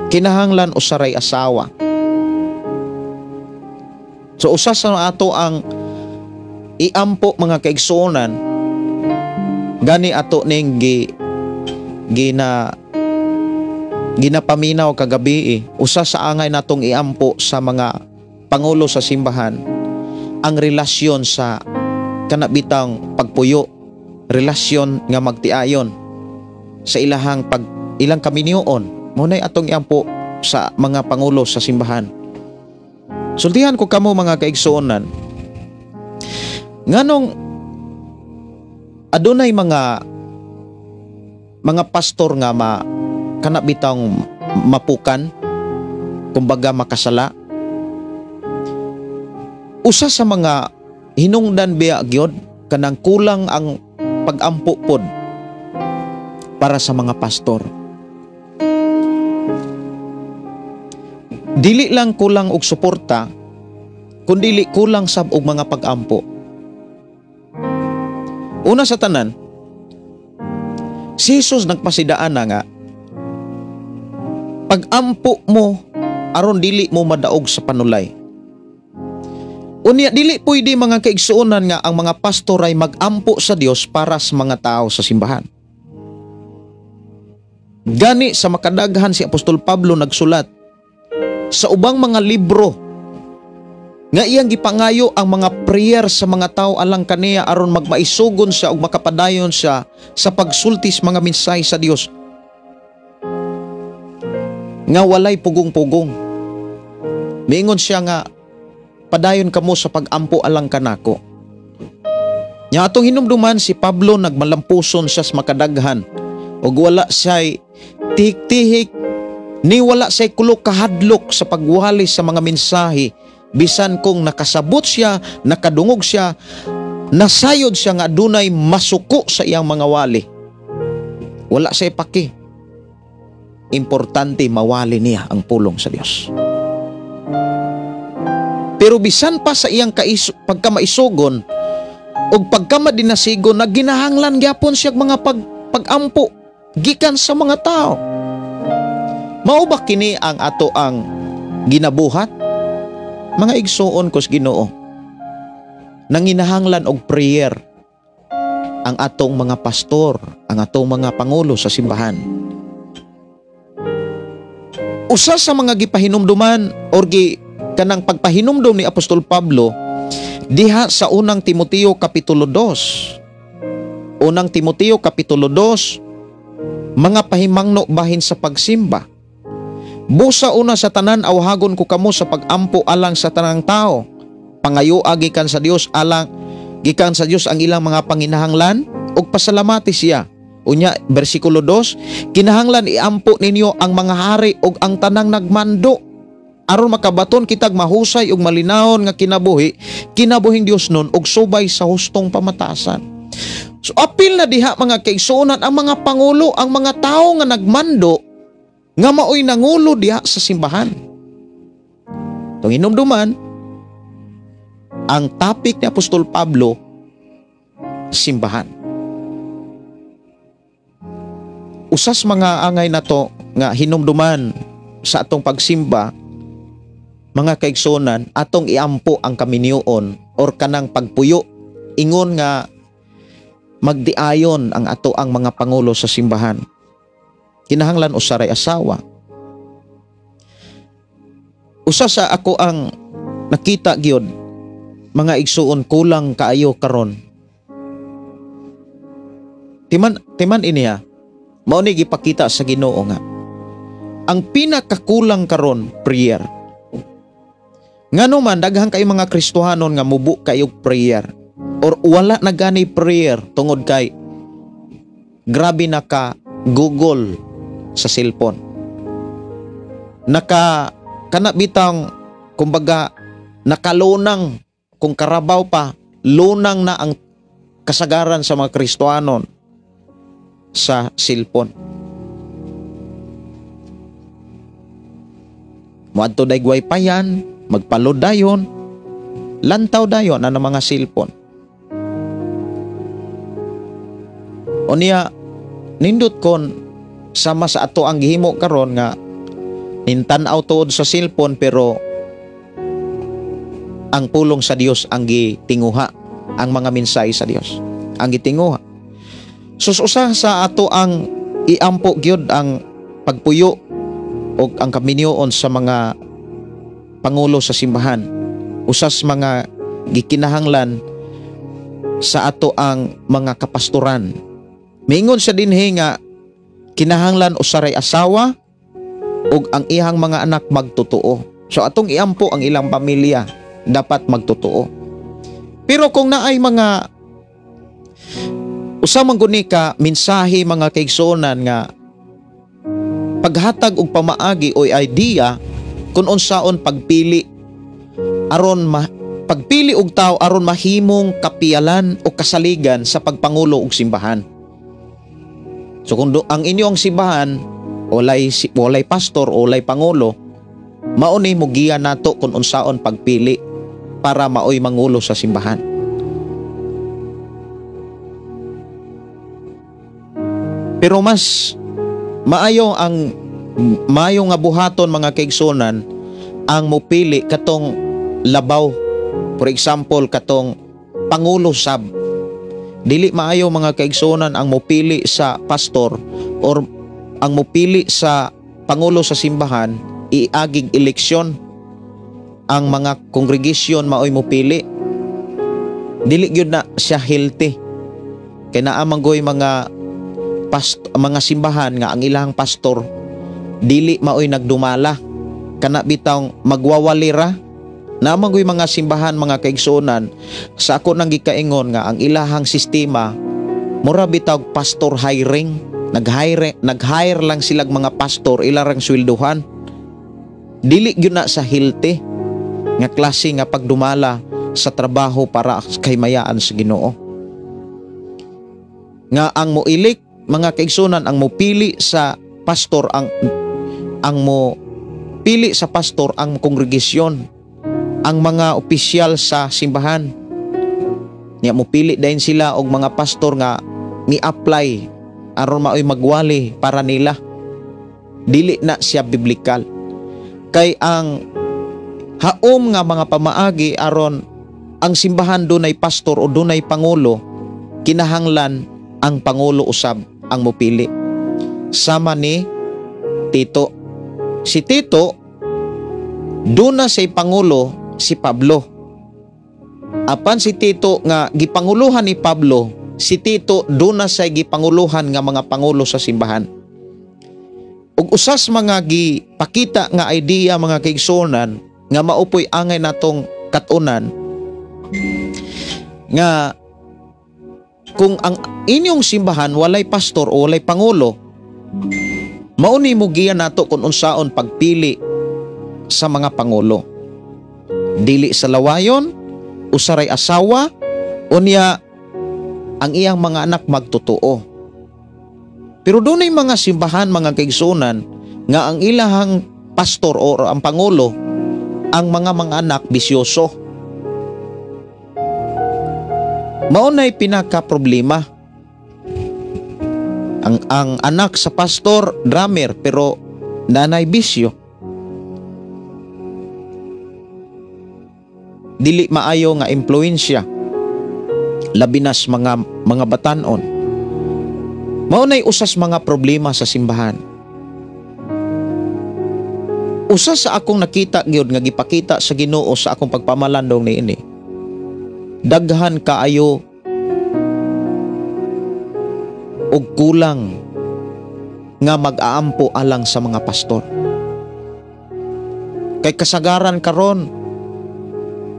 kinahanglan usaray asawa. So usa sa ato ang iampo mga kaigsuonan, gani ato ning ginapaminaw kagabi, usa sa angay natong iampo sa mga pangulo sa simbahan ang relasyon sa kanabitang pagpuyo relasyon nga magtiayon sa ilahang pag ilang kaminyoon. Mao nay atong iampo sa mga pangulo sa simbahan. Sultihan ko kamo, mga kaigsuonan, nganong adunay mga pastor nga ma kana bitang mapukan, kumbaga makasala? Usa sa mga hinungdan biya gyud, kanang kulang ang pagampo pod para sa mga pastor. Dili lang kulang og suporta, kundili kulang sab og mga pagampo. Una sa tanan, si Jesus nagpasidaan na nga pagampo mo aron dili mo madaog sa panulay. Unya dili pwede, mga kaigsuonan, nga ang mga pastor ay magampo sa Dios para sa mga tao sa simbahan. Gani sa makadaghan si Apostol Pablo nagsulat sa ubang mga libro nga iyang gipangayo ang mga prayer sa mga tao alang kaniya aron magmaisugon siya ug makapadayon siya sa pagsultis mga mensahe sa Dios nga walay pugong-pugong. Miingon siya nga padayon kamo sa pagampo alang kanako. Nya atong hinumduman, si Pablo nagmalampuson siya sa makadaghan ug wala siya'y tihik-tihik ni wala siya'y kulo kahadlok sa pagwali sa mga mensahe, bisan kung nakasabot siya, nakadungog siya, nasayod siya nga adunay masuko sa iyang mga wali. Wala siya'y paki. Importante mawali niya ang pulong sa Dios. Pero bisan pa sa iyang pagkamaisugon o pagkamadinasigon, nagginahanglan gyapon siya mga pagampo gikan sa mga tao. Mao ba kini ang ato ang ginabuhat? Mga igsuon ko sa Ginoo, nanginahanglan og prayer ang atong mga pastor, ang atong mga pangulo sa simbahan. Usa sa mga gipahinumduman or gi kanang pagpahinumdum ni Apostol Pablo diha sa Unang Timoteo kapitulo 2. Unang Timoteo kapitulo 2, mga pahimangno bahin sa pagsimba. Busa una sa tanan, awhagon ko kamo sa pagampo alang sa tanang tao. Pangayo gikan sa Dios alang gikan sa Dios ang ilang mga panginahanglan ug pasalamati siya. Unya bersikulo 2, kinahanglan iampo ninyo ang mga hari ug ang tanang nagmando aron makabaton kitag mahusay ug malinawon nga kinabuhi, kinabuhing Dios nun ug subay sa hustong pamatasan. So apil na diha, mga kaigsuonan, ang mga pangulo, ang mga tao nga nagmando nga maoy nangulo diha sa simbahan. Tung hinumduman, ang topic ni Apostol Pablo, simbahan. Usas mga angay nato nga hinumduman sa atong pagsimba, mga kaigsuonan, atong iampo ang kaminyoon or kanang pagpuyo ingon nga magdiayon ang ato ang mga pangulo sa simbahan. Kinahanglan usaray asawa. Usa sa ako ang nakita gyud, mga igsuon, kulang kaayo karon. Timan timan iniya, mao ni gipakita sa Ginoo nga ang pinakakulang karon, prayer. Ngano man daghan kay mga Kristohanon nga mubo kayo prayer or wala na gani prayer tungod kay grabe na ka Google sa cellphone. Naka kana bitang kumbaga nakalunang, kung karabaw pa, lunang na ang kasagaran sa mga Kristohanon sa cellphone. Moadto day wifi yan, magpalod dayon, lantaw dayon na ng mga cellphone. Unya, nindot kon sama sa ato ang gihimo karon nga nintan-aw tuod sa cellphone, pero ang pulong sa Dios ang gitinguha, ang mga mensahe sa Dios ang gitinguha. Sus, usa sa ato ang iampo gyud ang pagpuyo o ang kaminyoon sa mga pangulo sa simbahan. Usas mga gikinahanglan sa ato ang mga kapastoran. Miingon siya dinhi nga kinahanglan usaray asawa ug ang iyang mga anak magtotoo. So atong iampo ang ilang pamilya dapat magtotoo. Pero kung naay mga usa man guni ka mensahe, mga kaigsuonan, nga paghatag og pamaagi o idea kung unsaon pagpili aron pagpili og tao aron mahimong kapiyalan o kasaligan sa pagpangulo og simbahan. So kung ang inyong simbahan walay pastor o walay pangulo, mao ni mogiya nato kung unsaon pagpili para maoy mangulo sa simbahan. Pero mas maayo ang maayo nga buhaton, mga kaigsunan, ang mopili katong labaw. For example, katong pangulo sab. Dili maayo, mga kaigsunan, ang mopili sa pastor or ang mopili sa pangulo sa simbahan iagig eleksyon, ang mga congregation maoy mopili. Dili gyud na siya healthy. Kay naa man goy mga simbahan nga ang ilang pastor dili maoy nagdumala, kana bitawng magwawalira. Naa man goy mga simbahan, mga kaigsuonan, sa ako nang gikaingon nga ang ilahang sistema mura bitaw pastor hiring, nag-hire lang silag mga pastor, ilarang swelduhan. Dili gyud na sa healthy nga klase nga pagdumala sa trabaho para kay mayaan sa Ginoo. Nga ang moilik, mga kaigsunan, ang mopili sa pastor ang mo pili sa pastor ang kongregasyon, ang mga opisyal sa simbahan. Nya mopili dayon sila og mga pastor nga ni-apply aron maoy magwali para nila. Dili na siya biblikal. Kay ang haom nga mga pamaagi aron ang simbahan dunay pastor o dunay pangulo, kinahanglan ang pangulo usab ang mopili. Sama ni Tito. Si Tito duna say pangulo si Pablo. Apan si Tito nga gipanguluhan ni Pablo, si Tito duna say gipanguluhan nga mga pangulo sa simbahan. Ug usas mga gipakita nga idea, mga kaigsuonan, nga maupoy angay natong katunan nga kung ang inyong simbahan walay pastor o walay pangulo, mao ni mo giya nato kung unsaon pagpili sa mga pangulo. Dili sa lawayon, usaray asawa, unya ang iyang mga anak magtotoo. Pero dunay mga simbahan, mga kaigsuonan, nga ang ilahang pastor o ang pangulo, ang mga anak bisyoso. Mao nay pinaka problema. Ang anak sa pastor drummer pero nanay bisyo. Dili maayo nga impluwensya, labi nas mga batan-on. Mao nay usas mga problema sa simbahan. Usa sa akong nakita gyud nga gipakita sa Ginoo sa akong pagpamalandong niini. Daghan kaayo og kulang nga mag-aampo alang sa mga pastor. Kay kasagaran karon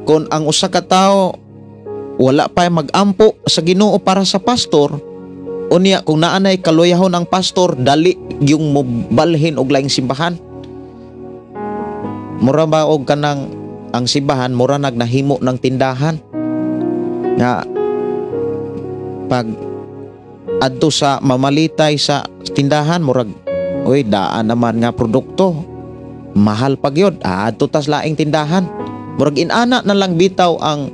kon ang usa ka tawo wala pa mag-ampo sa Ginoo para sa pastor, unya kung naanay kaluyahon ang pastor, dali yung mobalhin og laing simbahan. Mura ba og kanang ang simbahan mura nagnahimo ng tindahan nga pag adto sa mamalitay sa tindahan murag oy daan naman nga produkto, mahal pa gyud, adto tas laing tindahan. Murag inana na lang bitaw ang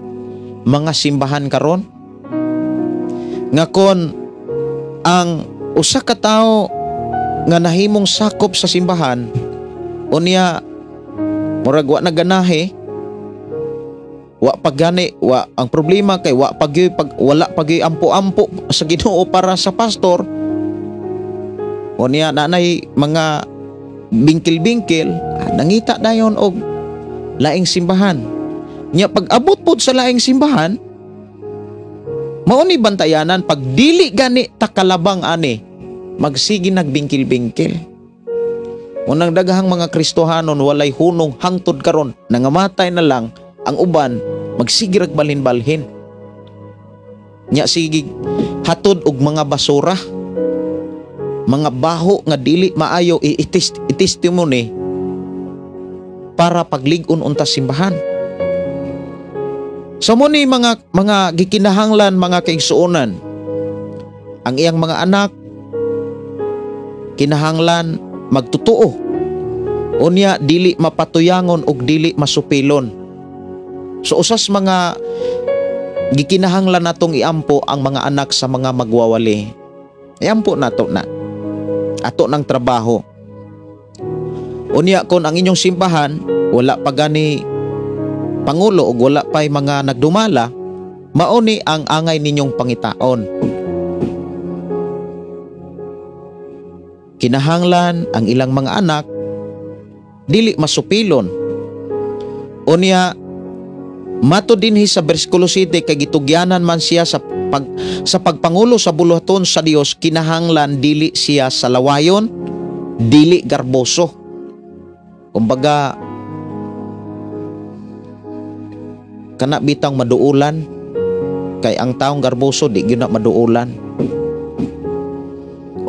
mga simbahan karon nga kon ang usa ka tawo nga nahimong sakop sa simbahan, unya murag wa naganahe, wa paggani, wa ang problema kay wa pagyoy pag wala pagyoy ampo-ampo sa Ginoo para sa pastor. Unya nanay mga bingkil-bingkil, nangita dayon og laing simbahan. Nya pag abot pod sa laing simbahan, Mao ni bantayanan, pag dili gani takalabang ani, magsige nagbingkil-bingkil. Unang daghang mga Kristohanon walay hunong hangtod karon, nangamatay na lang ang uban, magsige rag balhin-balhin. Nya sige hatod og mga basura, mga baho nga dili maayo i-testimony para paglig-on unta simbahan. So mo ni mga gikinahanglan, mga kaigsuonan, ang iyang mga anak kinahanglan magtotoo. Unya dili mapatuyangon og dili masupilon. So usas mga gikinahanglan natong iampo ang mga anak sa mga magwawali. Iampo nato na. Ato ng trabaho. Unya kon ang inyong simbahan wala pa gani pangulo ug wala pay mga nagdumala, mao ni ang angay ninyong pangitaon. Kinahanglan ang ilang mga anak dili masupilon. Unya mato dinhi sa bersikulo 7 kay gitugyanan man siya sa pagpangulo sa buluhaton sa Dios, kinahanglan dili siya sa lawayon, dili garboso. Kumbaga kana bitang maduulan, kay ang taong garboso di gyud na maduulan.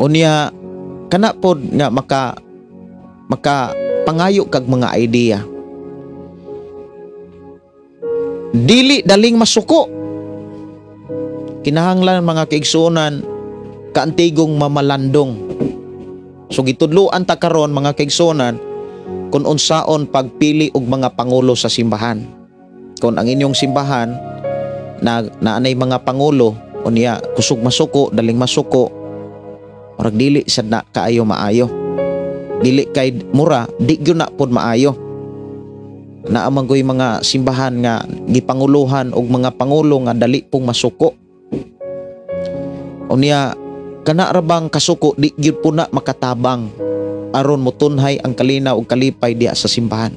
Unya kana pod nga maka pangayo kag mga idea. Dili daling masuko. Kinahanglan mga kaigsuonan kaantigong mamalandong. So gitudloan ta karon mga kaigsuonan kung unsaon pagpili og mga pangulo sa simbahan. Kung ang inyong simbahan na naanay mga pangulo, unya kusog masuko, daling masuko, murag dili sad na kaayo maayo. Dili kay mura, di gyud na pod maayo. Naa man ko'y mga simbahan nga gipanguluhan og mga pangulo nga dali pong masuko. Unya kana ra bang kasuko di gyud po na makatabang aron motunhay ang kalinaw ug kalipay diha sa simbahan.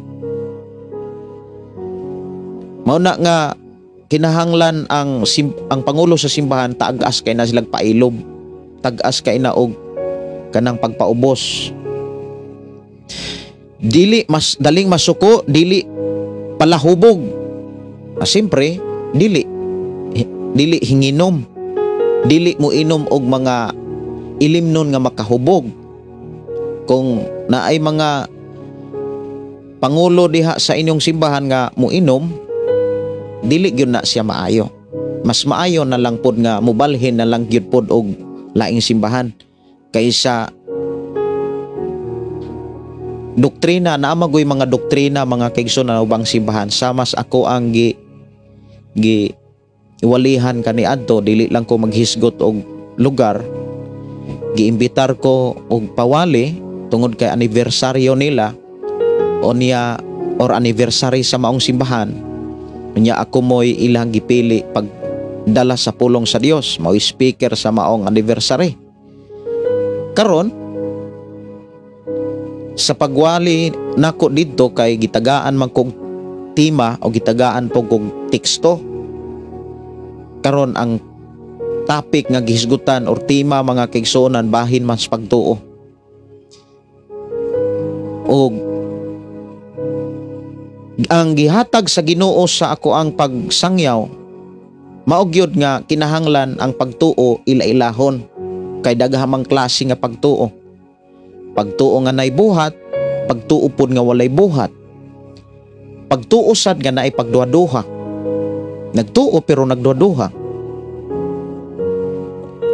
Mao na nga kinahanglan ang pangulo sa simbahan taag-as kay na silang pailob, tag-as kay na og kanang pagpaubos. Dili mas daling masuko, dili palahubog. Siyempre, dili hinginom, dili mo inom og mga ilimnon nga makahubog. Kung naay mga pangulo diha sa inyong simbahan nga mo inom, dili gyud na siya maayo. Mas maayo na lang pod nga mobalhin na lang gyud pod og laing simbahan kaysa doktrina. Naamagoy mga doktrina mga kaigsoon na ubang simbahan. Samas ako ang gi gi iwalihan kaniadto, dili lang ko maghisgot og lugar. Giimbitar ko og pawali tungod kay anibersaryo nila o niya or anniversary sa maong simbahan. Unya ako mo'y ilang gipili pag dala sa pulong sa Dios, mao'y speaker sa maong anniversary. Karon sa pagwali nako didto kay gitagaan man kog tema o gitagaan po kog teksto. Karon ang topic nga gihisgutan or tema mga kaigsuonan bahin man sa pagtuo. Og ang gihatag sa Ginoo sa ako ang pagsangyaw, mao gyud nga kinahanglan ang pagtuo ila-ilahon kay daghan mang klase nga pagtuo. Pagtuo nga nay buhat, pagtuo pod nga walay buhat. Pagtuo sad nga naay pagduha-duha. Nagtuo pero nagduha-duha.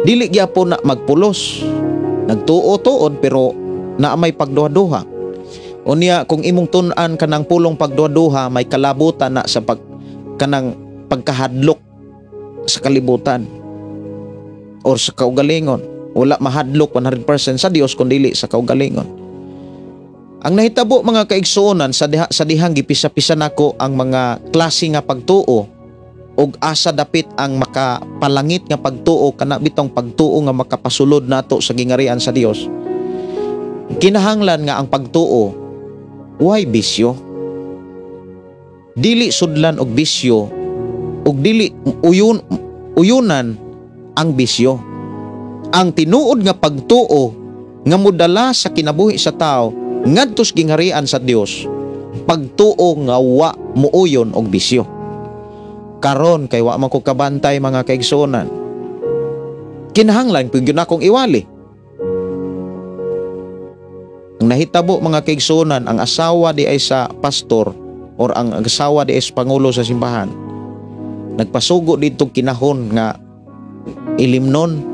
Dili gyapon na magpulos. Nagtuo tuod pero naa may pagduha-duha. Unya kung imong tun-an kanang pulong pagduha-duha, may kalabutan na sa kanang pagkahadlok sa kalibutan or sa kaugalingon. Wala mahadlok 100% sa Dios kun dili sa kaugalingon. Ang nahitabo mga kaigsuonan sa dihang gipisa-pisa nako ang mga klase nga pagtuo og asa dapit ang makapalangit nga pagtuo, kana bitong pagtuo nga makapasulod nato sa gingarian sa Dios. Kinahanglan nga ang pagtuo way bisyo. Dili sudlan og bisyo og dili uyon uyunan ang bisyo. Ang tinuod nga pagtuo nga modala sa kinabuhi sa tao ngadto sa gingharian sa Dios, pagtuo nga wa muuyon og bisyo. Karon kay wa man ko kabantay mga kaigsuonan, kinahanglan pud gyud akong iwali. Ang nahitabo mga kaigsuonan, ang asawa di ay sa pastor or ang asawa di ay sa pangulo sa simbahan, nagpasugo dito kinahon nga ilimnon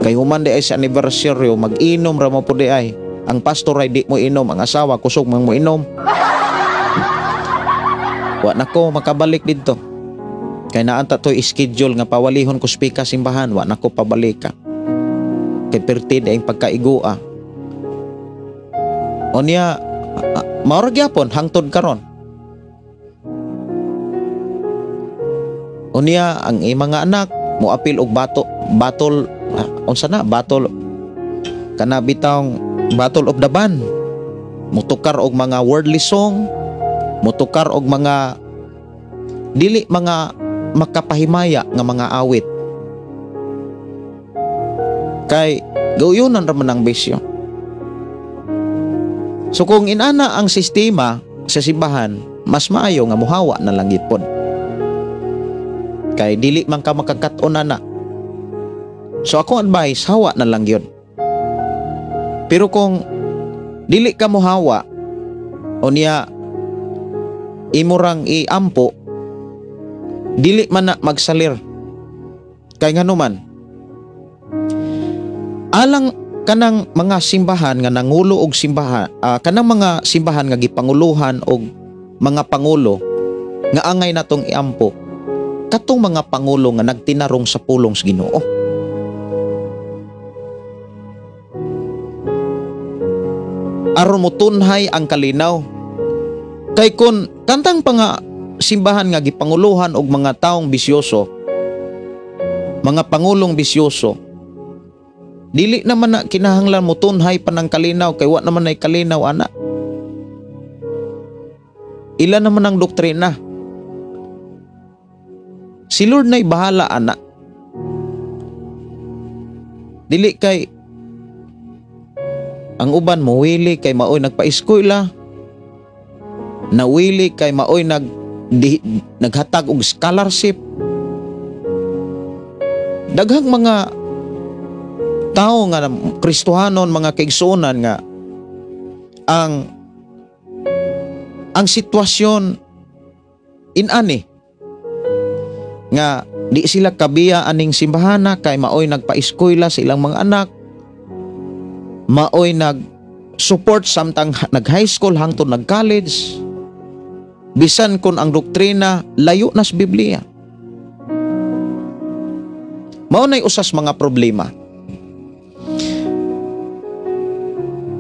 kay human di ay sa anibersaryo, mag-inom ra mo po di ay. Ang pastor ay di mo inom, ang asawa kusog mang mo inom. Wa na ko makabalik dito. Kay naanta to'y schedule nga pawalihon ko spika simbahan, wa na ko pabalika. Kay perti di ang pagkaigua. Onya, mao ra gyapon hangtod karon. Unya ang mga anak moapil og bato, battle, unsa na battle kana bitawng battle of the band, motukar og mga worldly song, motukar og mga dili mga makapahimaya nga mga awit. Kay gauyonan ra man ang bisyo. So kung inana ang sistema sa simbahan, mas maayo nga muhawa na lang gipon. Kay dili man ka makakat-on na. So akong advice, hawa na lang yun. Pero kung dili ka mohawa o niya imurang iampo, dili man na magsalir. Kay nganuman, alang kanang mga simbahan nga nangulo og simbahan, kanang mga simbahan nga gipanguluhan og mga pangulo nga angay natong iampo, katong mga pangulo nga nagtinarong sa pulong sa Ginoo. Aron motunhay ang kalinaw. Kay kun kantang pa nga simbahan nga gipanguluhan og mga taong bisyoso, mga pangulong bisyoso, dili naman na kinahanglan motunhay pa ng kalinaw kay wa naman nay kalinaw ana. Ila naman ang doktrina. Si Lord na'y bahala ana. Dili kay ang uban mowili kay maoy nagpa-eskwela, nawili kay maoy naghatag og scholarship. Daghang mga tao nga Kristohanon, mga kaigsuonan nga ang sitwasyon inani nga di sila kabiya aning simbahana kay maoy nagpa-eskwela sa ilang mga anak, maoy nag-support samtang nag-high school hangtod nag-college, bisan kun ang doktrina layo na sa Biblia. Mao nay usas mga problema.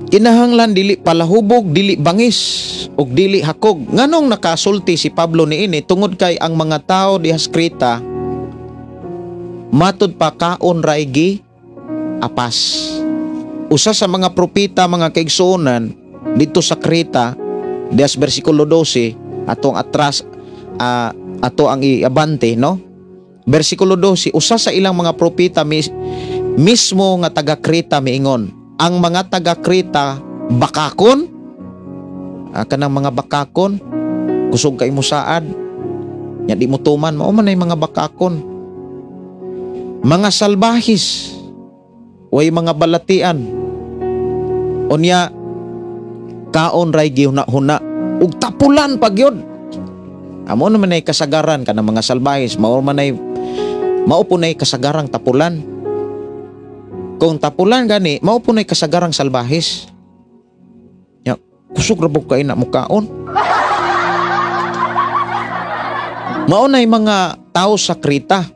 Kinahanglan dili palahubog, dili bangis ug dili hakog. Nganong nakasulti si Pablo niini? Tungod kay ang mga tao diha sa Kreta matud pa kaon ra gi apas. Usa sa mga propeta mga kaigsuonan dito sa Kreta, diha sa bersikulo 12, atong atras, ato ang iabante, no? Bersikulo 12, usa sa ilang mga propeta mismo nga taga Kreta miingon, ang mga taga Kreta bakakon, kanang mga bakakon, kusog kay mo saad, nya di mo tuman, mao man ay mga bakakon, mga salbahis, way mga balatian, unya kaon ray gihuna-huna ug tapulan pag yun. Amo naman ay kasagaran kanang mga salbahis, mao man ay mao po nay kasagarang tapulan. Kung tapulan gani, mao po nay kasagarang salbahis. Ya, kusog ra bug kay na mukaon. Mao nay mga tao sa Kreta.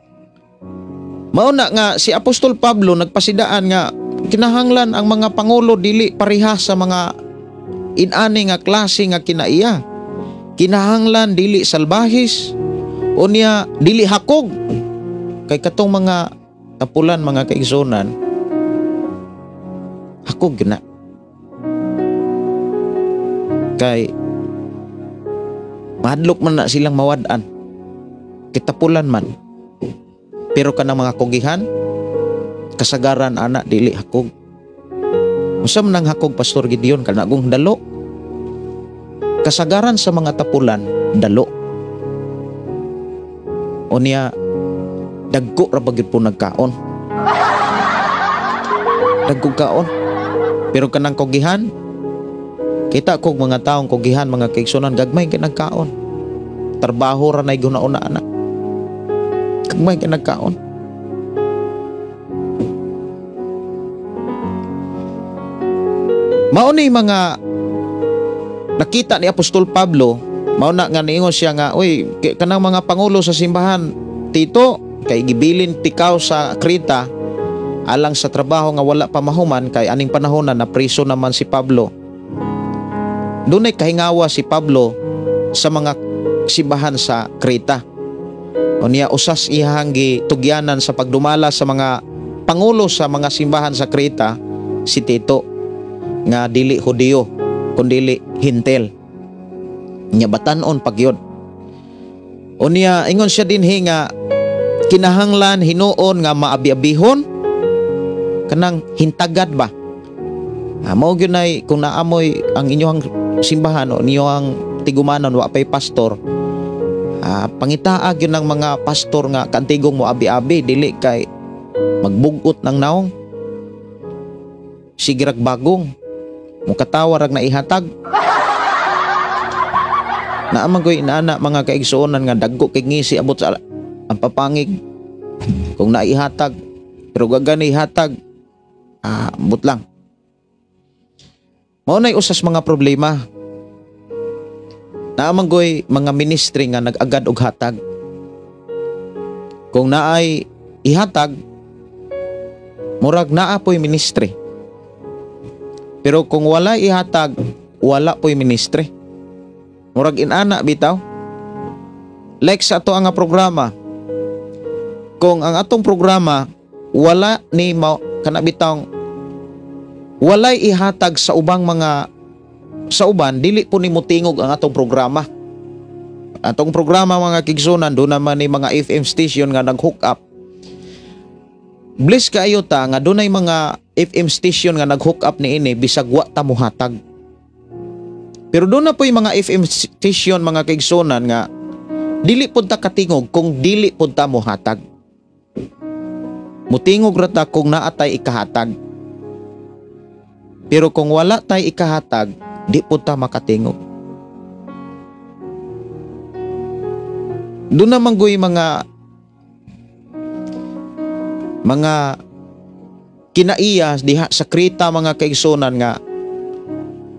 Mao na nga si Apostol Pablo nagpasidaan nga kinahanglan ang mga pangulo dili pareha sa mga inani nga klase nga kinaiya. Kinahanglan dili salbahis, unya dili hakog. Kay katong mga tapulan mga kaigsunan, hakog na. Kay mahadlok man na silang mawad-an. Kitapulan man. Pero kanang mga kugihan, kasagaran ana dili hakog. Unsa man ang hakog, Pastor Gideon? Kanagong dalo. Kasagaran sa mga tapulan, dalo. Unya dagko ra ba gyud po nagkaon. Dagko kaon. Pero kanang kugihan, kita kog mga taong kugihan, mga kaigsunan, gagmay kay nagkaon. Trabaho ra nay guna-una ana. Gagmay kay nagkaon. Mao ni mga nakita ni Apostol Pablo, mao na nga niingon siya nga, uy, kanang mga pangulo sa simbahan, Tito, kay gibilin tikaw sa Kreta alang sa trabaho nga wala pa mahuman, kay aning panahon na napriso naman si Pablo. Dunay kahingawa si Pablo sa mga simbahan sa Kreta. Unya usas iyahang gitugyanan sa pagdumala sa mga pangulo sa mga simbahan sa Kreta si Tito, nga dili Hudiyo kundili Hintel. Nya batan-on pagyod. Unya ingon siya dinhi nga kinahanglan hinuon nga maabi-abihon, kanang hintagad ba. Mao gyud nay kung naamoy ang inyong simbahan o inyong tigumanon wa pay pastor, pangitaa gyud ng mga pastor nga kantigong mo abi-abi, dili kay magbugot ng naong sige rag bagong mukatawa rag naihatag. Naamang ko'y inaana mga kaigsuonan nga dagko kay ngisi abot sa ang papangig kung naihatag, pero gagani hatag, ambot lang. Mao nay usas mga problema. Naamang ko'y mga ministry nga nag-agad og hatag. Kung naay ihatag, murag naa po'y ministry. Pero kung wala ihatag, wala po'y ministry. Murag inana bitaw. Like sa ato ang programa. Kung ang atong programa wala ni kana bitawng walay ihatag sa ubang mga sa uban, dili po ni mutingog ang atong programa. Atong programa mga kigsunan, doon naman ni mga FM station nga nag-hook up. Bless kaayo ta nga dunay mga FM station nga nag-hook up niini bisag wa ta mohatag. Pero doon na po yung mga FM station mga kaigsunan nga dili pud ta katingog kung dili pud ta mohatag. Mutingog ra ta kung naa tay ikahatag. Pero kung wala tay ikahatag, di pud ta makatingog. Doon naman goy mga kinaiya diha sa Kreta mga kaigsunan nga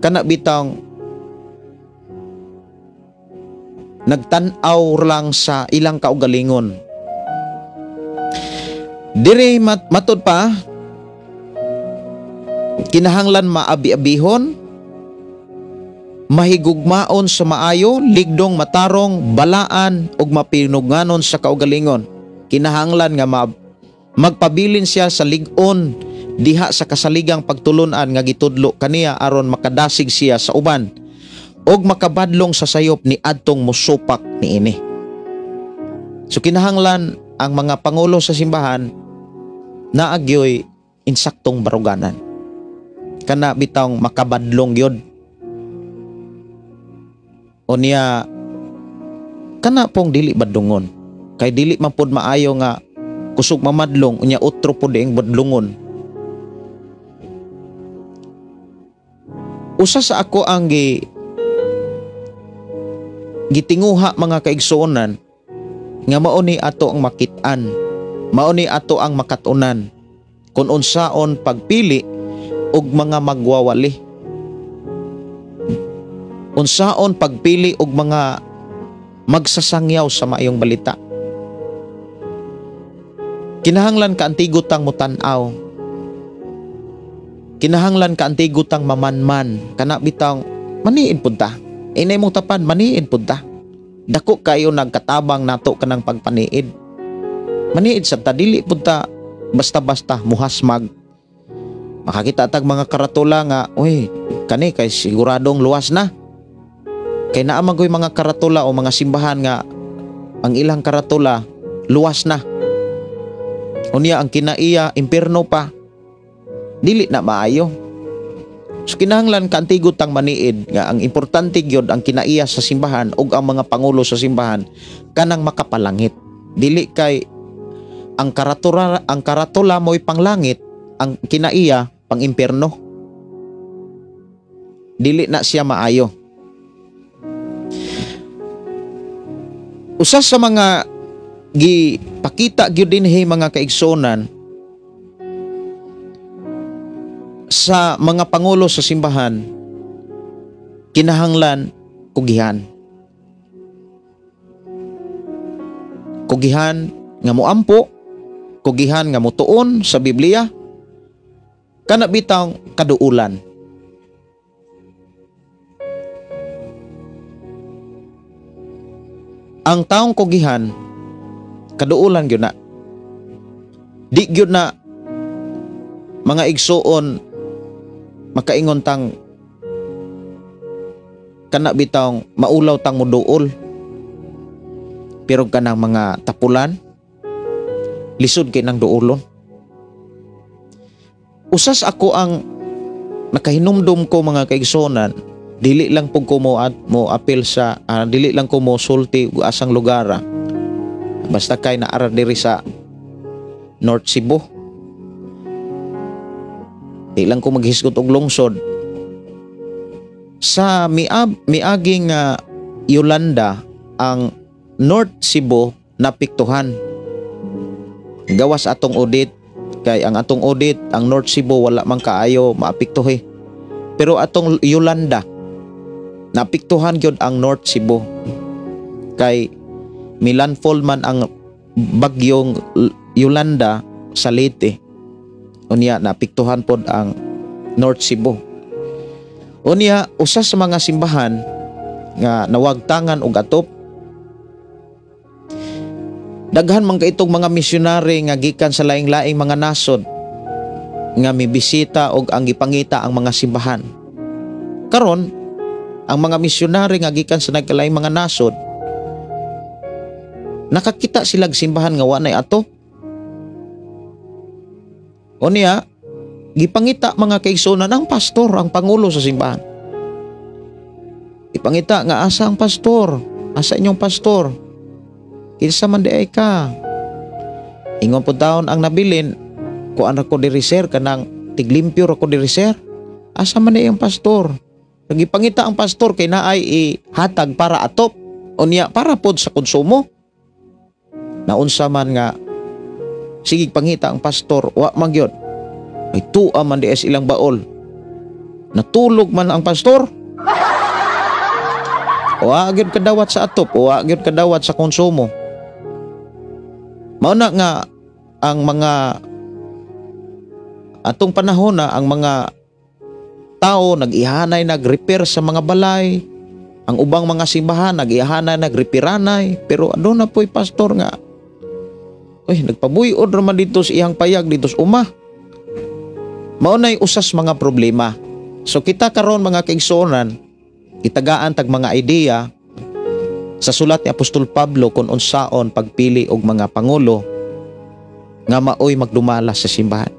kana bitang nagtan-aw lang sa ilang kaugalingon. Diri matud pa, kinahanglan maabi-abihon, mahigugmaon sa maayo, ligdong matarong, balaan ug mapinunganon sa kaugalingon. Kinahanglan nga magpabilin siya sa lig-on diha sa kasaligang pagtulun-an nga gitudlo kaniya aron makadasig siya sa uban og makabadlong sa sayop ni adtong mosupak niini. So kinahanglan ang mga pangulo sa simbahan naagyoy insaktong baruganan. Kana bitawng makabadlong gyud. O niya kana pong dili badlungon. Kay dili man pod maayo nga kusog mamadlong unya otro pod ing badlungon. Usa sa ako ang gitinguha mga kaigsuonan nga mao ni ato ang makit-an, mao ni ato ang makatunan kung unsaon pagpili og mga magwawali, unsaon pagpili og mga magsasangyaw sa maayong balita. Kinahanglan kaantigo tang mutan-aw, kinahanglan kaantigo tang mamanman, kana bitang maniid pud ta. Inay mong tapan, maniid pud ta. Dako kayo nagkatabang nato kanang pagpaniid. Maniid sa ta, dili pud ta basta-basta muhasmag. Makakita tag mga karatula nga, uy, kani kay siguradong luwas na. Kay naa man koy mga karatula o mga simbahan nga ang ilang karatula luwas na. Unya ang kinaiya impierno pa. Dili na maayo. So kinahanglan kaantigo tang maniid nga ang importante gyud ang kinaiya sa simbahan ug ang mga pangulo sa simbahan kanang makapalangit. Dili kay ang karatula mo'y panglangit, ang kinaiya pang impierno. Dili na siya maayo. Usa sa mga gipakita gyud dinhi mga kaigsuonan sa mga pangulo sa simbahan, kinahanglan kugihan. Kugihan nga moampo, kugihan nga motuon sa Biblia, kana bitang kaduulan. Ang taong kugihan, kaduulan gyud na. Di gyud na mga igsuon makaingon tang kana bitang maulaw tang moduol. Pero kanang mga tapulan, lisod kay nang duolon. Usas ako ang nakahinumdum ko mga kaigsuonan, dili lang pug ko mo at mo apil sa dili lang ko mo sulti asang lugar. Basta kay naara diri sa North Cebu. Di lang ko maghisgot og lungsod. Sa miaging Yolanda, ang North Cebu napiktuhan. Gawas atong audit, kay ang atong audit ang North Cebu wala man kaayo maapektuhe. Pero atong Yolanda napiktuhan gyud ang North Cebu. Kay milandfall man ang bagyong Yolanda sa Leyte. Unya napiktuhan pod ang North Cebu. Unya usa sa mga simbahan nga nawagtangan og atop. Daghan man kaitong mga misyonary nga gikan sa laing-laing mga nasod nga mibisita og ang gipangita ang mga simbahan. Karon, ang mga misyonary nga gikan sa nagkalaing mga nasod, nakakita silag simbahan nga wa nay atop. Unya, gipangita mga kaigsuonan ang pastor, ang pangulo sa simbahan. Ipangita nga asa ang pastor, asa inyong pastor. Kinsa man di ay ka. Ingon po taon ang nabilin, kuan ako diri sir, kanang tiglimpyo ako diri sir. Asa man di ang pastor? Nagipangita ang pastor kay naay ihatag para atop. Unya para pod sa konsumo. Naunsa man nga sige pangita ang pastor, wa man gyud. Ay tuwa man di sa ilang baol. Natulog man ang pastor. Wa gyud kadawat sa atop, wa gyud kadawat sa konsumo. Mao na nga ang mga atong panahon na ang mga tao nag-ihanay nag-repair sa mga balay, ang ubang mga simbahan nag-ihanay nag-repairanay, pero aduna po'y pastor nga uy, nagpabuyod raman dito sa iyang payag dito sa uma. Mao na'y usas mga problema. So kita karon mga kaigsuonan, itagaan tag mga idea sa sulat ni Apostol Pablo kung unsaon pagpili og mga pangulo nga maoy magdumala sa simbahan.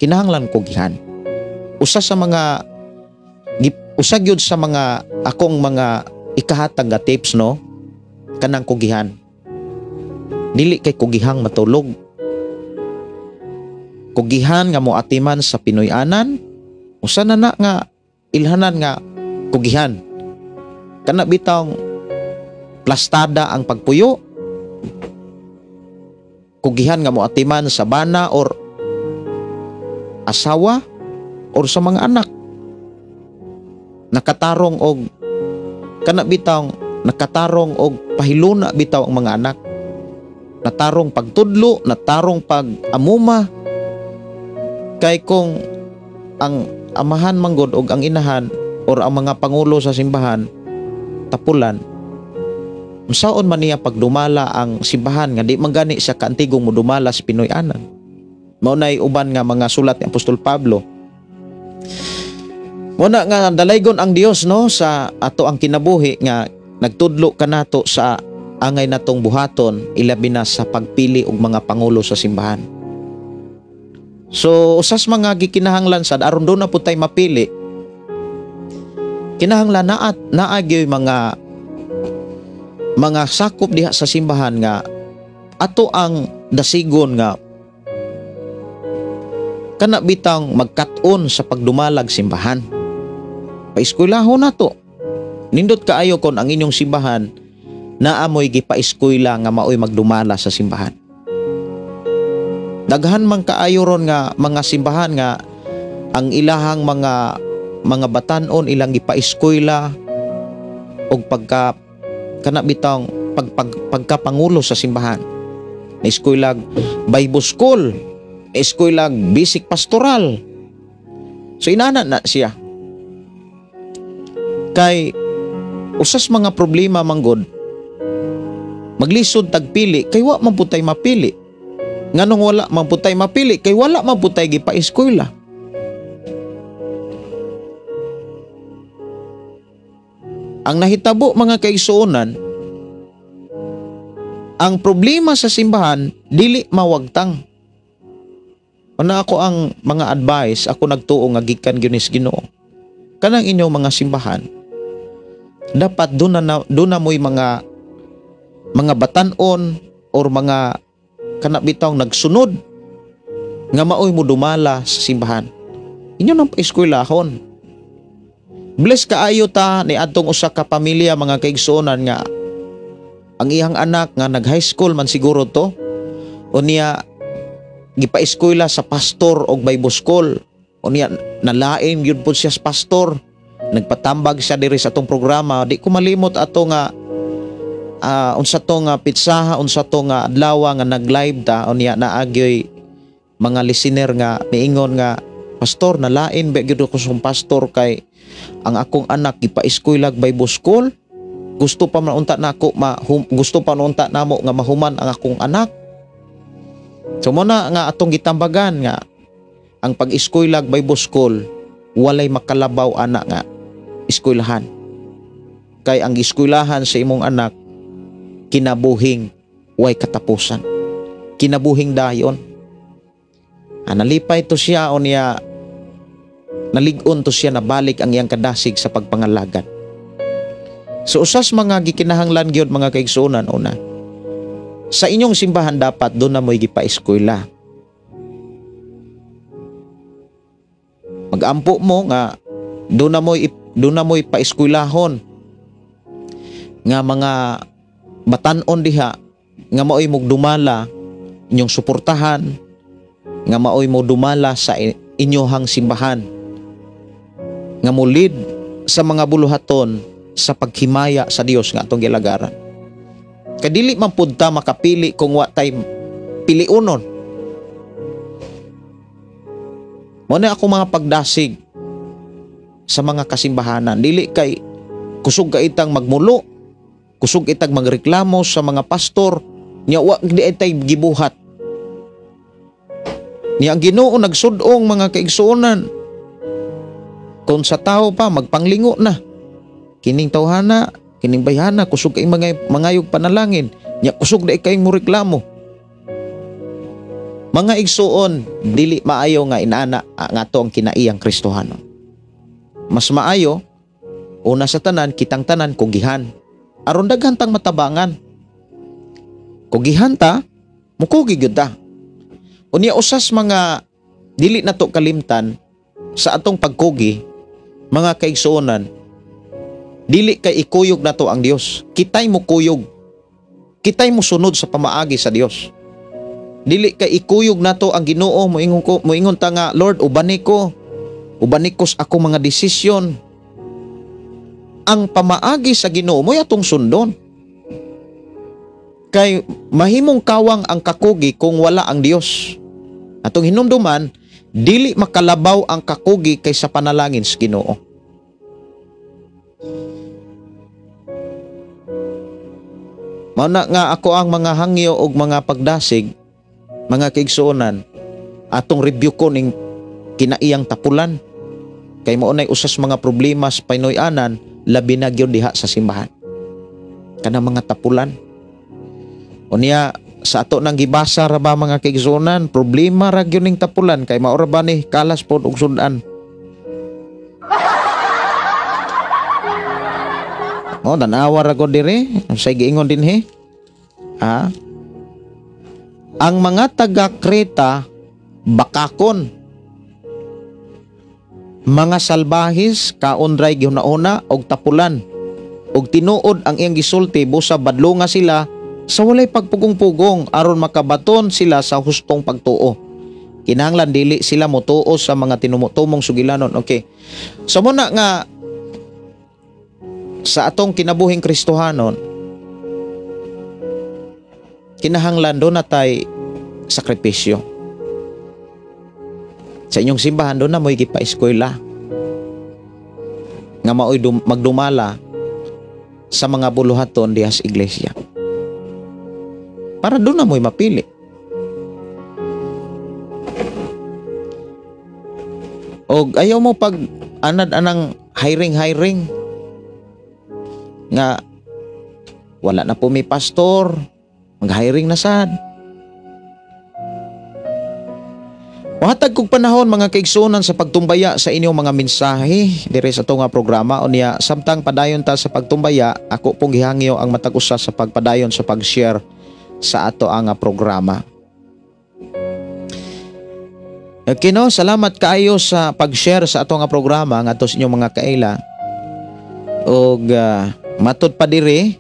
Kinahanglan kugihan. Usa sa mga usa gyud sa mga akong mga ikahatag nga tips, no, kanang kugihan. Dili kay kugihang matulog. Kugihan nga moatiman sa Pinoy-anan, usa na na nga ilhanan nga kugihan. Kana bitawng plastada ang pagpuyo. Kugihan nga moatiman sa bana or asawa or sa mga anak. Nakatarong og kana bitawng nakatarong og pahiluna bitaw ang mga anak. Natarong pagtudlo, natarong pag-amuma. Kay kung ang amahan manggod og ang inahan or ang mga pangulo sa simbahan tapulan, unsaon man niya pagdumala ang simbahan nga di man gani siya kaantigong modumala sa Pinoy-anan. Mao nay uban nga mga sulat ni Apostol Pablo. Mao na nga dalaygon ang Dios, no, sa ato ang kinabuhi nga nagtudlo kanato sa angay natong buhaton, ilabi na sa pagpili og mga pangulo sa simbahan. So usas mga gikinahanglan sad aron do na pud tay mapili, kinahanglan naa naa gyoy mga sakop diha sa simbahan nga ato ang dasigon nga kana bitang magkat-on sa pagdumalag simbahan. Paeskwelahon nato. Nindot kaayo kon ang inyong simbahan naa moy gipaeskwela nga maoy magdumala sa simbahan. Daghan man kaayo ron nga mga simbahan nga ang ilahang mga batan-on ilang gipaeskwela og pagka kana bitang pagkapangulo sa simbahan. Naeskwela Bible School, eskwela basic pastoral. So inana na siya. Kay usas mga problema manggod, maglisod tagpili kay wa man pud tay mapili. Nganong wala man pud tay mapili kay wala man pud tay gipaeskwela. Ang nahitabo, mga kaigsuonan, ang problema sa simbahan dili mawagtang. Una ako ang mga advice, ako nagtuo nga gikan gyud ni sa Ginoo. Kanang inyong mga simbahan, dapat doon na mo'y mga batan-on or mga kana bitawng nagsunod nga maoy mo dumala sa simbahan. Inyo nang paeskwelahon. Bless kaayo ta ni adtong usa ka pamilya, mga kaigsuonan, nga ang iyang anak nga nag high school man siguro to, unya gipaeskwela sa pastor og Bible school. Unya nalain gyud pud siya sa pastor. Nagpatambag siya diri sa atong programa. Di ko malimot ato nga unsa to nga pitsaha, unsa to nga adlaw nga nag-live ta, unya naagyoy mga listener nga miingon nga, "Pastor, nalain ba gyud ako sa pastor kay ang akong anak gipaeskwela Bible school. Gusto pa man unta nako gusto pa man unta namo nga mahuman ang akong anak." So mo na nga atong gitambagan nga ang pag-eskwela Bible school walay makalabaw ana nga eskwelahan. Kay ang eskwelahan sa imong anak kinabuhing way katapusan. Kinabuhing dayon. Nalipay to siya o niya nalig-on to siya nabalik ang iyang kadasig sa pagpangalagan. So usas mga gikinahanglan gyud, mga kaigsuonan, una sa inyong simbahan dapat doon na mo'y gipaeskwela. Magampo mo nga doon na mo'y paeskwelahon nga mga batan-on diha nga maoy mugdumala inyong suportahan, nga maoy mo dumala sa inyohang simbahan, nga mulid sa mga buluhaton sa paghimaya sa Dios nga atong gilagaran. Kay dili man pud ta makapili kung wa tay piliunon. Mo na ako mga pagdasig sa mga kasimbahanan. Dili kay kusog ka itang magmulo, kusog itang magreklamo sa mga pastor, nya wa di tay gibuhat. Nya ang Ginoo nagsud-ong, mga kaigsuonan. Kung sa tao pa magpanglingo na. Kining tawhana, kining bayhana, kusog kay mga mangayog panalangin, nya kusog di kay mo reklamo. Mga igsuon, dili maayo nga inana nga ato ang kinaiyang Kristohano. Mas maayo, una sa tanan, kitang tanan kugihan. Aron daghan tang matabangan. Kugihan ta, mukugi gyud ta. Unya usas mga dili nato kalimtan sa atong pagkugi, mga kaigsuonan, dili kay ikuyog nato ang Dios. Kitay mukuyog. Kitay mosunod sa pamaagi sa Dios. Dili kay ikuyog nato ang Ginoo, moingon ko, moingon ta nga, "Lord, ubani ko. Ubani ko sa akong mga desisyon." Ang pamaagi sa Ginoo mo'y atong sundon. Kay mahimong kawang ang kakugi kung wala ang Dios. Atong hinumduman, dili makalabaw ang kakugi kaysa panalangin sa Ginoo. Mao na nga ako ang mga hangyo og mga pagdasig, mga kaigsuonan, atong review ko ning kinaiyang tapulan. Kay mao nay usas mga problema sa Pinoy-anan, labi na gyud diha sa simbahan. Kanang mga tapulan. Unya Sa ato nang gibasa ra ba mga kaigsuonan, problema ra gyud ning tapulan kay mao ra ba ni kalas pod og sudan. Oh, tanawa ra ko diri, unsay giingon dinhi? Ha? Ang mga taga Kreta bakakon, mga salbahis, kaon ray gihuna-huna og tapulan. Og tinuod ang iyang gisulti busa badlonga sila sa walay pagpugong-pugong aron makabaton sila sa hustong pagtuo. Kinahanglan dili sila motuo sa mga tinumutumong sugilanon. Okay. So muna nga sa atong kinabuhing Kristohanon, kinahanglan do na tay sakripisyo. Sa inyong simbahan do na mo'y gipa-eskwela nga mao'y magdumala sa mga buluhaton diha sa iglesia. Para doon na mo'y mapili. O ayaw mo pag anad-anang hiring-hiring nga wala na po may pastor, mag-hiring na sad. Wahatag kog panahon mga kaigsuonan sa pagtumbaya sa inyong mga mensahe diri sa ato nga programa. Unya samtang padayon ta sa pagtumbaya, ako pong gihangyo ang matag usa sa pagpadayon sa pag-share sa ato ang programa. Okay, no? Salamat kaayo sa pag-share sa ato nga programa ngadto sa inyong mga kaila. Og matud pa diri,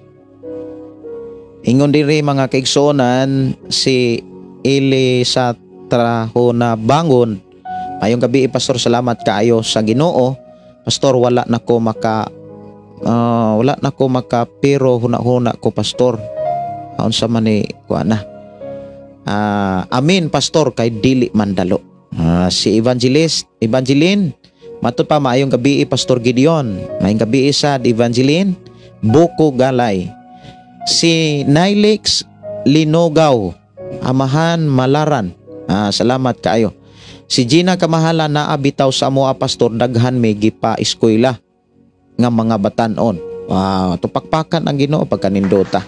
ingon diri mga kaigsuonan si Eli sa Trahona Bangon. Mayong gabi, Pastor, salamat kaayo sa Ginoo. Pastor, wala na ko maka pero huna-huna ko, Pastor. Unsa man ni kuan na. Amin, Pastor, kay dili mandalo. Si Evangeline, matud pa maayong gabi, Pastor Gideon. Maayong gabi sa Evangeline Boko Galay. Si Nylix Linogaw, Amahan Malaran. Salamat kaayo. Si Gina Kamahala, naa bitaw sa amoa, Pastor, daghan may gipa-eskwela nga mga batan-on. Wow, tupakpakan ang Ginoo pagkanindota.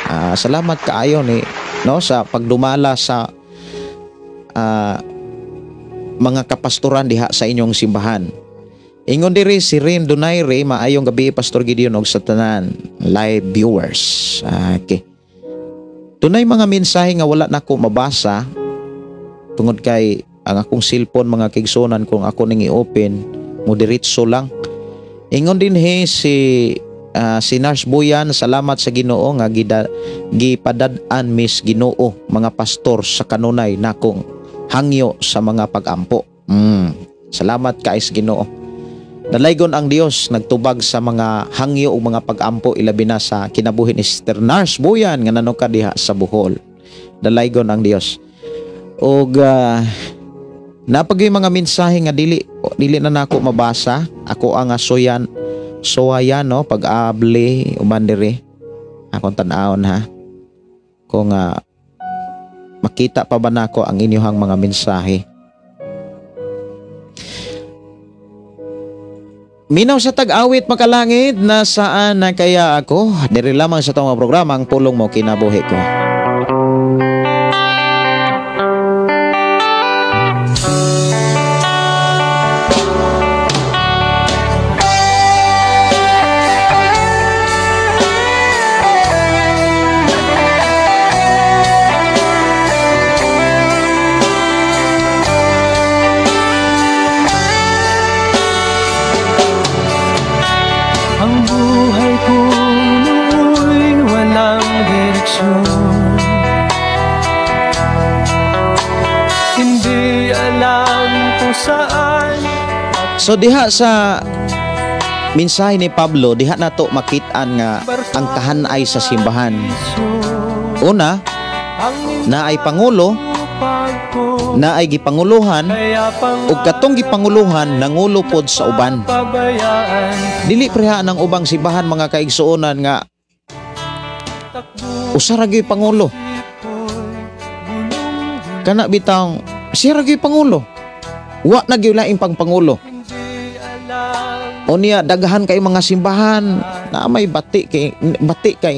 Salamat kaayo ni no sa pagdumala sa mga kapastoran diha sa inyong simbahan. Ingon diri si Rim Donaire, maayong gabi Pastor Gideon og sa tanan live viewers. Okay. Dunay mga mensahe nga wala nako mabasa tungod kay ang akong cellphone mga kaigsuonan kung ako ning i-open mo diretso lang. Ingon dinhi si Nurse Buyan, salamat sa Ginoo nga gipadad-an mis Ginoo mga pastor sa kanunay nakong hangyo sa mga pagampo. Salamat kay sa Ginoo. Dalaygon ang Dios nagtubag sa mga hangyo ug mga pagampo ilabi na sa kinabuhi ni Sister Nurse Buyan nga nanuka diha sa Bohol. Dalaygon ang Dios. Og napagay mga mensahe nga dili na nako mabasa. Ako ang soyan no pag-abli uban diri. Akong tan-awon ha. Kung makita pa ba nako ang inyong mga mensahe. Minaw sa tag-awit makalangit, nasaan na kaya ako? Diri lamang sa itong programa ang Pulong Mo Kinabuhi Ko. So diha sa mensahe ni Pablo, diha nato makit-an nga ang kahanay sa simbahan. Una, na ay pangulo, na ay gipanguluhan, ug katong gipanguluhan nangulo pod sa uban. Dili preha ang ubang simbahan mga kaigsuonan nga usa ra gyud pangulo. Kana bitang siya ra gyud pangulo. Wa na gyud laing pangpangulo. Unya daghan kay mga simbahan na may bati kay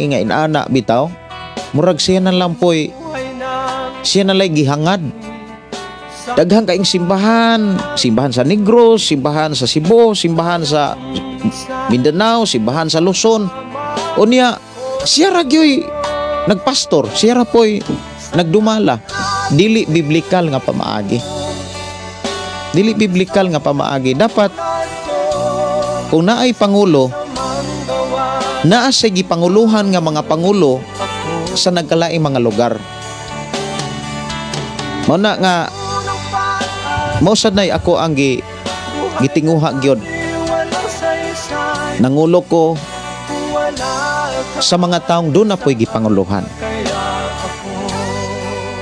nga inaana bitaw. Murag siya na lang po'y siya na lang gihangad. Daghan kaing simbahan, simbahan sa Negros, simbahan sa Cebu, simbahan sa Mindanao, simbahan sa Luzon. Unya, siya ra gyoy nagpastor, siya ra po'y nagdumala. Dili biblikal nga pamaagi. Dili biblikal nga pamaagi. Dapat kung naay pangulo, naa say gipanguluhan nga mga pangulo sa nagkalaing mga lugar. Mao na nga mao sad nay ako ang gitinguha gyud. Nangulo ko sa mga taong doon na po'y gipanguluhan.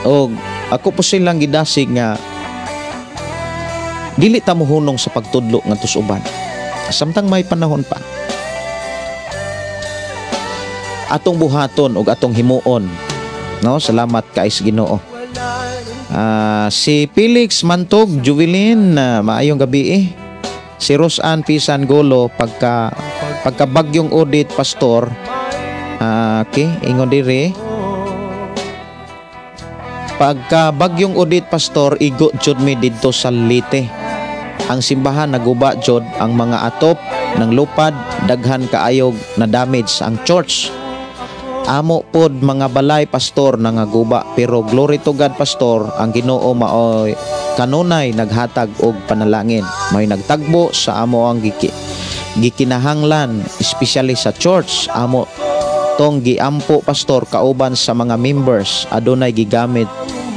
O ako po silang gidasig nga dili ta mohunong sa pagtudlo ngadto sa uban. Samtang may panahon pa, atong buhaton ug atong himuon, no? Salamat kay sa Ginoo. Si Felix Mantog Jubilin, maayong gabi eh. Si Rosan Pisan Golo, pagka bagyong audit, pastor. Okay, ingon diri. Pagka bagyong audit, pastor, igo jud mi didto sa Leyte. Ang simbahan naguba jud ang mga atop ng lupad, daghan kaayog na damage ang church. Amo pod mga balay, pastor, nangaguba, pero glory to God, pastor, ang Ginoo maoy kanunay naghatag og panalangin. May nagtagbo sa amo ang gikinahanglan, especially sa church. Amo tong giampo, pastor, kauban sa mga members. Adunay gigamit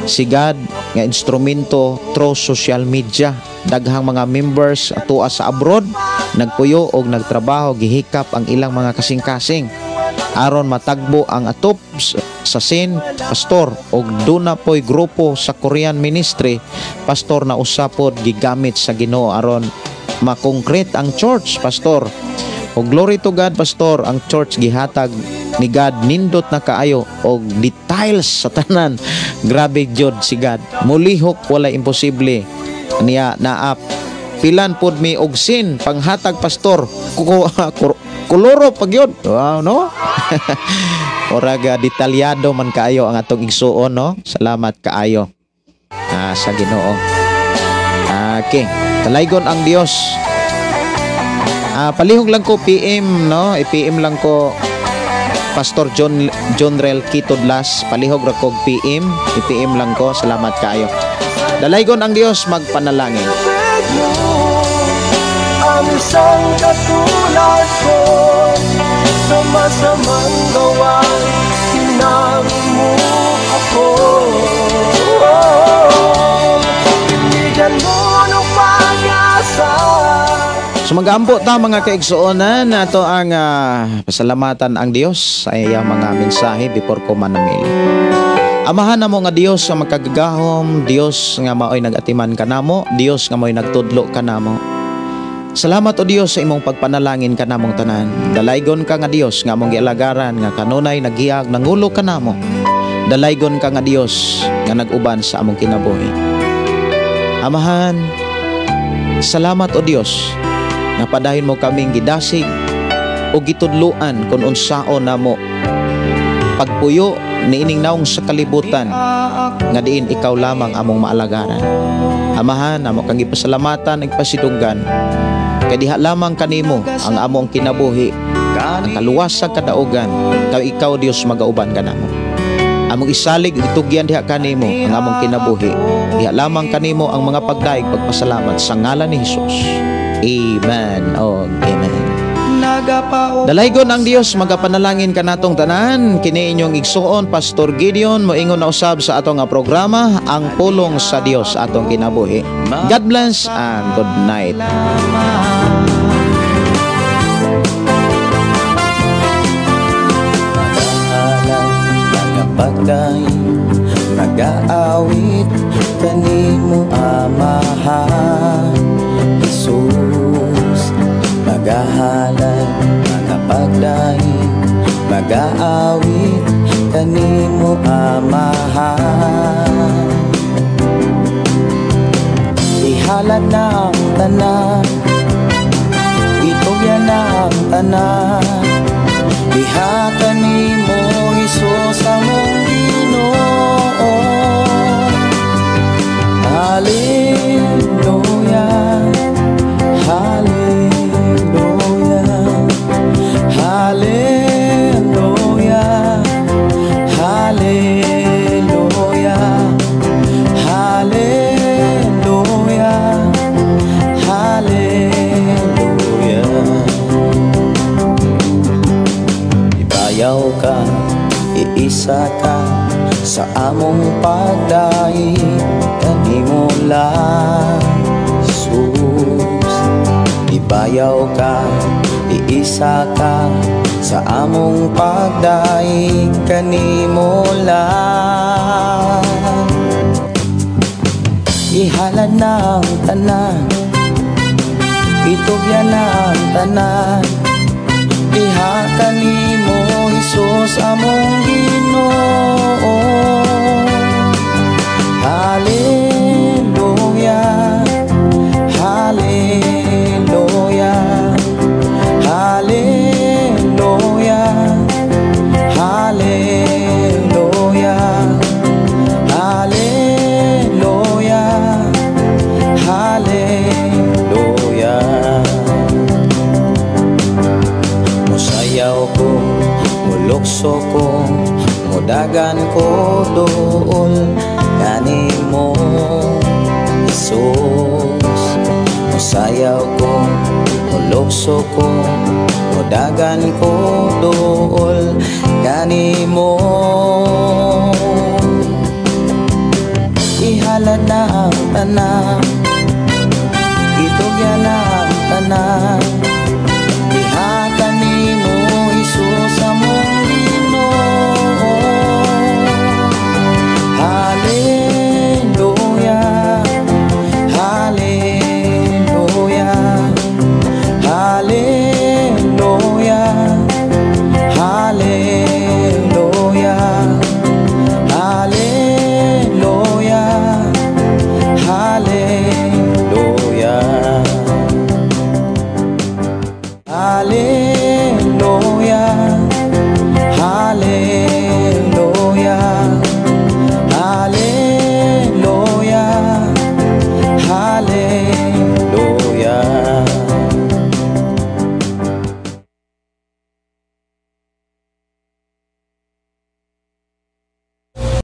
si God nga instrumento through social media. Daghang mga members atua sa abroad nagpuyo og nagtrabaho, gihikap ang ilang mga kasing-kasing aron matagbo ang atop sa sin, pastor. Og duna poy grupo sa Korean ministry, pastor, na usapod gigamit sa Ginoo aron makongkret ang church, pastor. Og glory to God, pastor, ang church gihatag ni God nindot na kaayo og details sa tanan. Grabe jud si God, mulihok, wala imposible niya. Naap pilan pod mi og sin panghatag, pastor, kuloro pag yun. Wow, no? Oraga detalyado man kaayo ang atong igsuon, no? Salamat kaayo sa Ginoo. Okay, dalaygon ang Dios. Palihog lang ko PM, no? I-PM lang ko Pastor John John Rel Kitodlas, palihog ra kog PM, i-PM lang ko. Salamat kaayo. Dalaygon ang Dios, magpanalangin. Ang isang katulad ko, sa masamang gawa, tinago mo ako. Binigyan mo ng pag-asa. So mag-ampo ta, mga kaigsuonan, ato ang pasalamatan ang Dios sa iyang mga mensahe before ko manamili. Amahan namo nga Dios nga makagagahom, Dios nga maoy nagatiman kanamo, Dios nga maoy nagtudlo kanamo. Salamat o Dios sa imong pagpanalangin kanamong tanan. Dalaygon ka nga Dios nga among gialagaran nga kanunay nagiyag nangulo kanamo. Dalaygon ka nga Dios nga nag-uban sa among kinabuhi. Amahan, salamat o Dios nga padayon mo kaming gidasig o gitudluan kung unsaon namo pagpuyo niining naong sa kalibutan nga diin ikaw lamang among maalagaran. Amahan, amo kang gipasalamatan, nagpasidunggan kay diha lamang kanimo ang among kinabuhi, ang kaluwas sa kadaugan, kay ikaw Dios magauban kanamo. Among isalig itugyan diha kanimo ang among kinabuhi. Diha lamang kanimo ang mga pagdaig, pagpasalamat sa ngalan ni Hesus. Amen. Oh, amen. Dalaygon ang Dios, magapanalangin kanatong tanan. Kini inyong igsuon, Pastor Gideon, moingon na usab sa atong nga programa, Ang Pulong sa Dios atong kinabuhi. God bless and good night. Nagapagdaing, nagaawit kanimo, Amahan Jesus. Magahalad, magapagdaing, magaawit kanimo, Amahan. Ihalad na ang tanan, itugyan na ang tanan, diha kanimo, Hesus, among Ibayaw ka, iisa ka sa among pagdaig kanimo lang, Jesus. Ibayaw ka, iisa ka sa among pagdaig kanimo lang. Ihalad na ang tanan, itugyan na ang tanan diha kanimo, Hesus, among Ginoo. Hallelujah, Hallelujah, Hallelujah, Hallelujah, Hallelujah, Hallelujah. Musayaw ko, mulukso ko, mudagan ko duol kanimo, Jesus. Musayaw ko, mulukso ko, mudagan ko duol kanimo.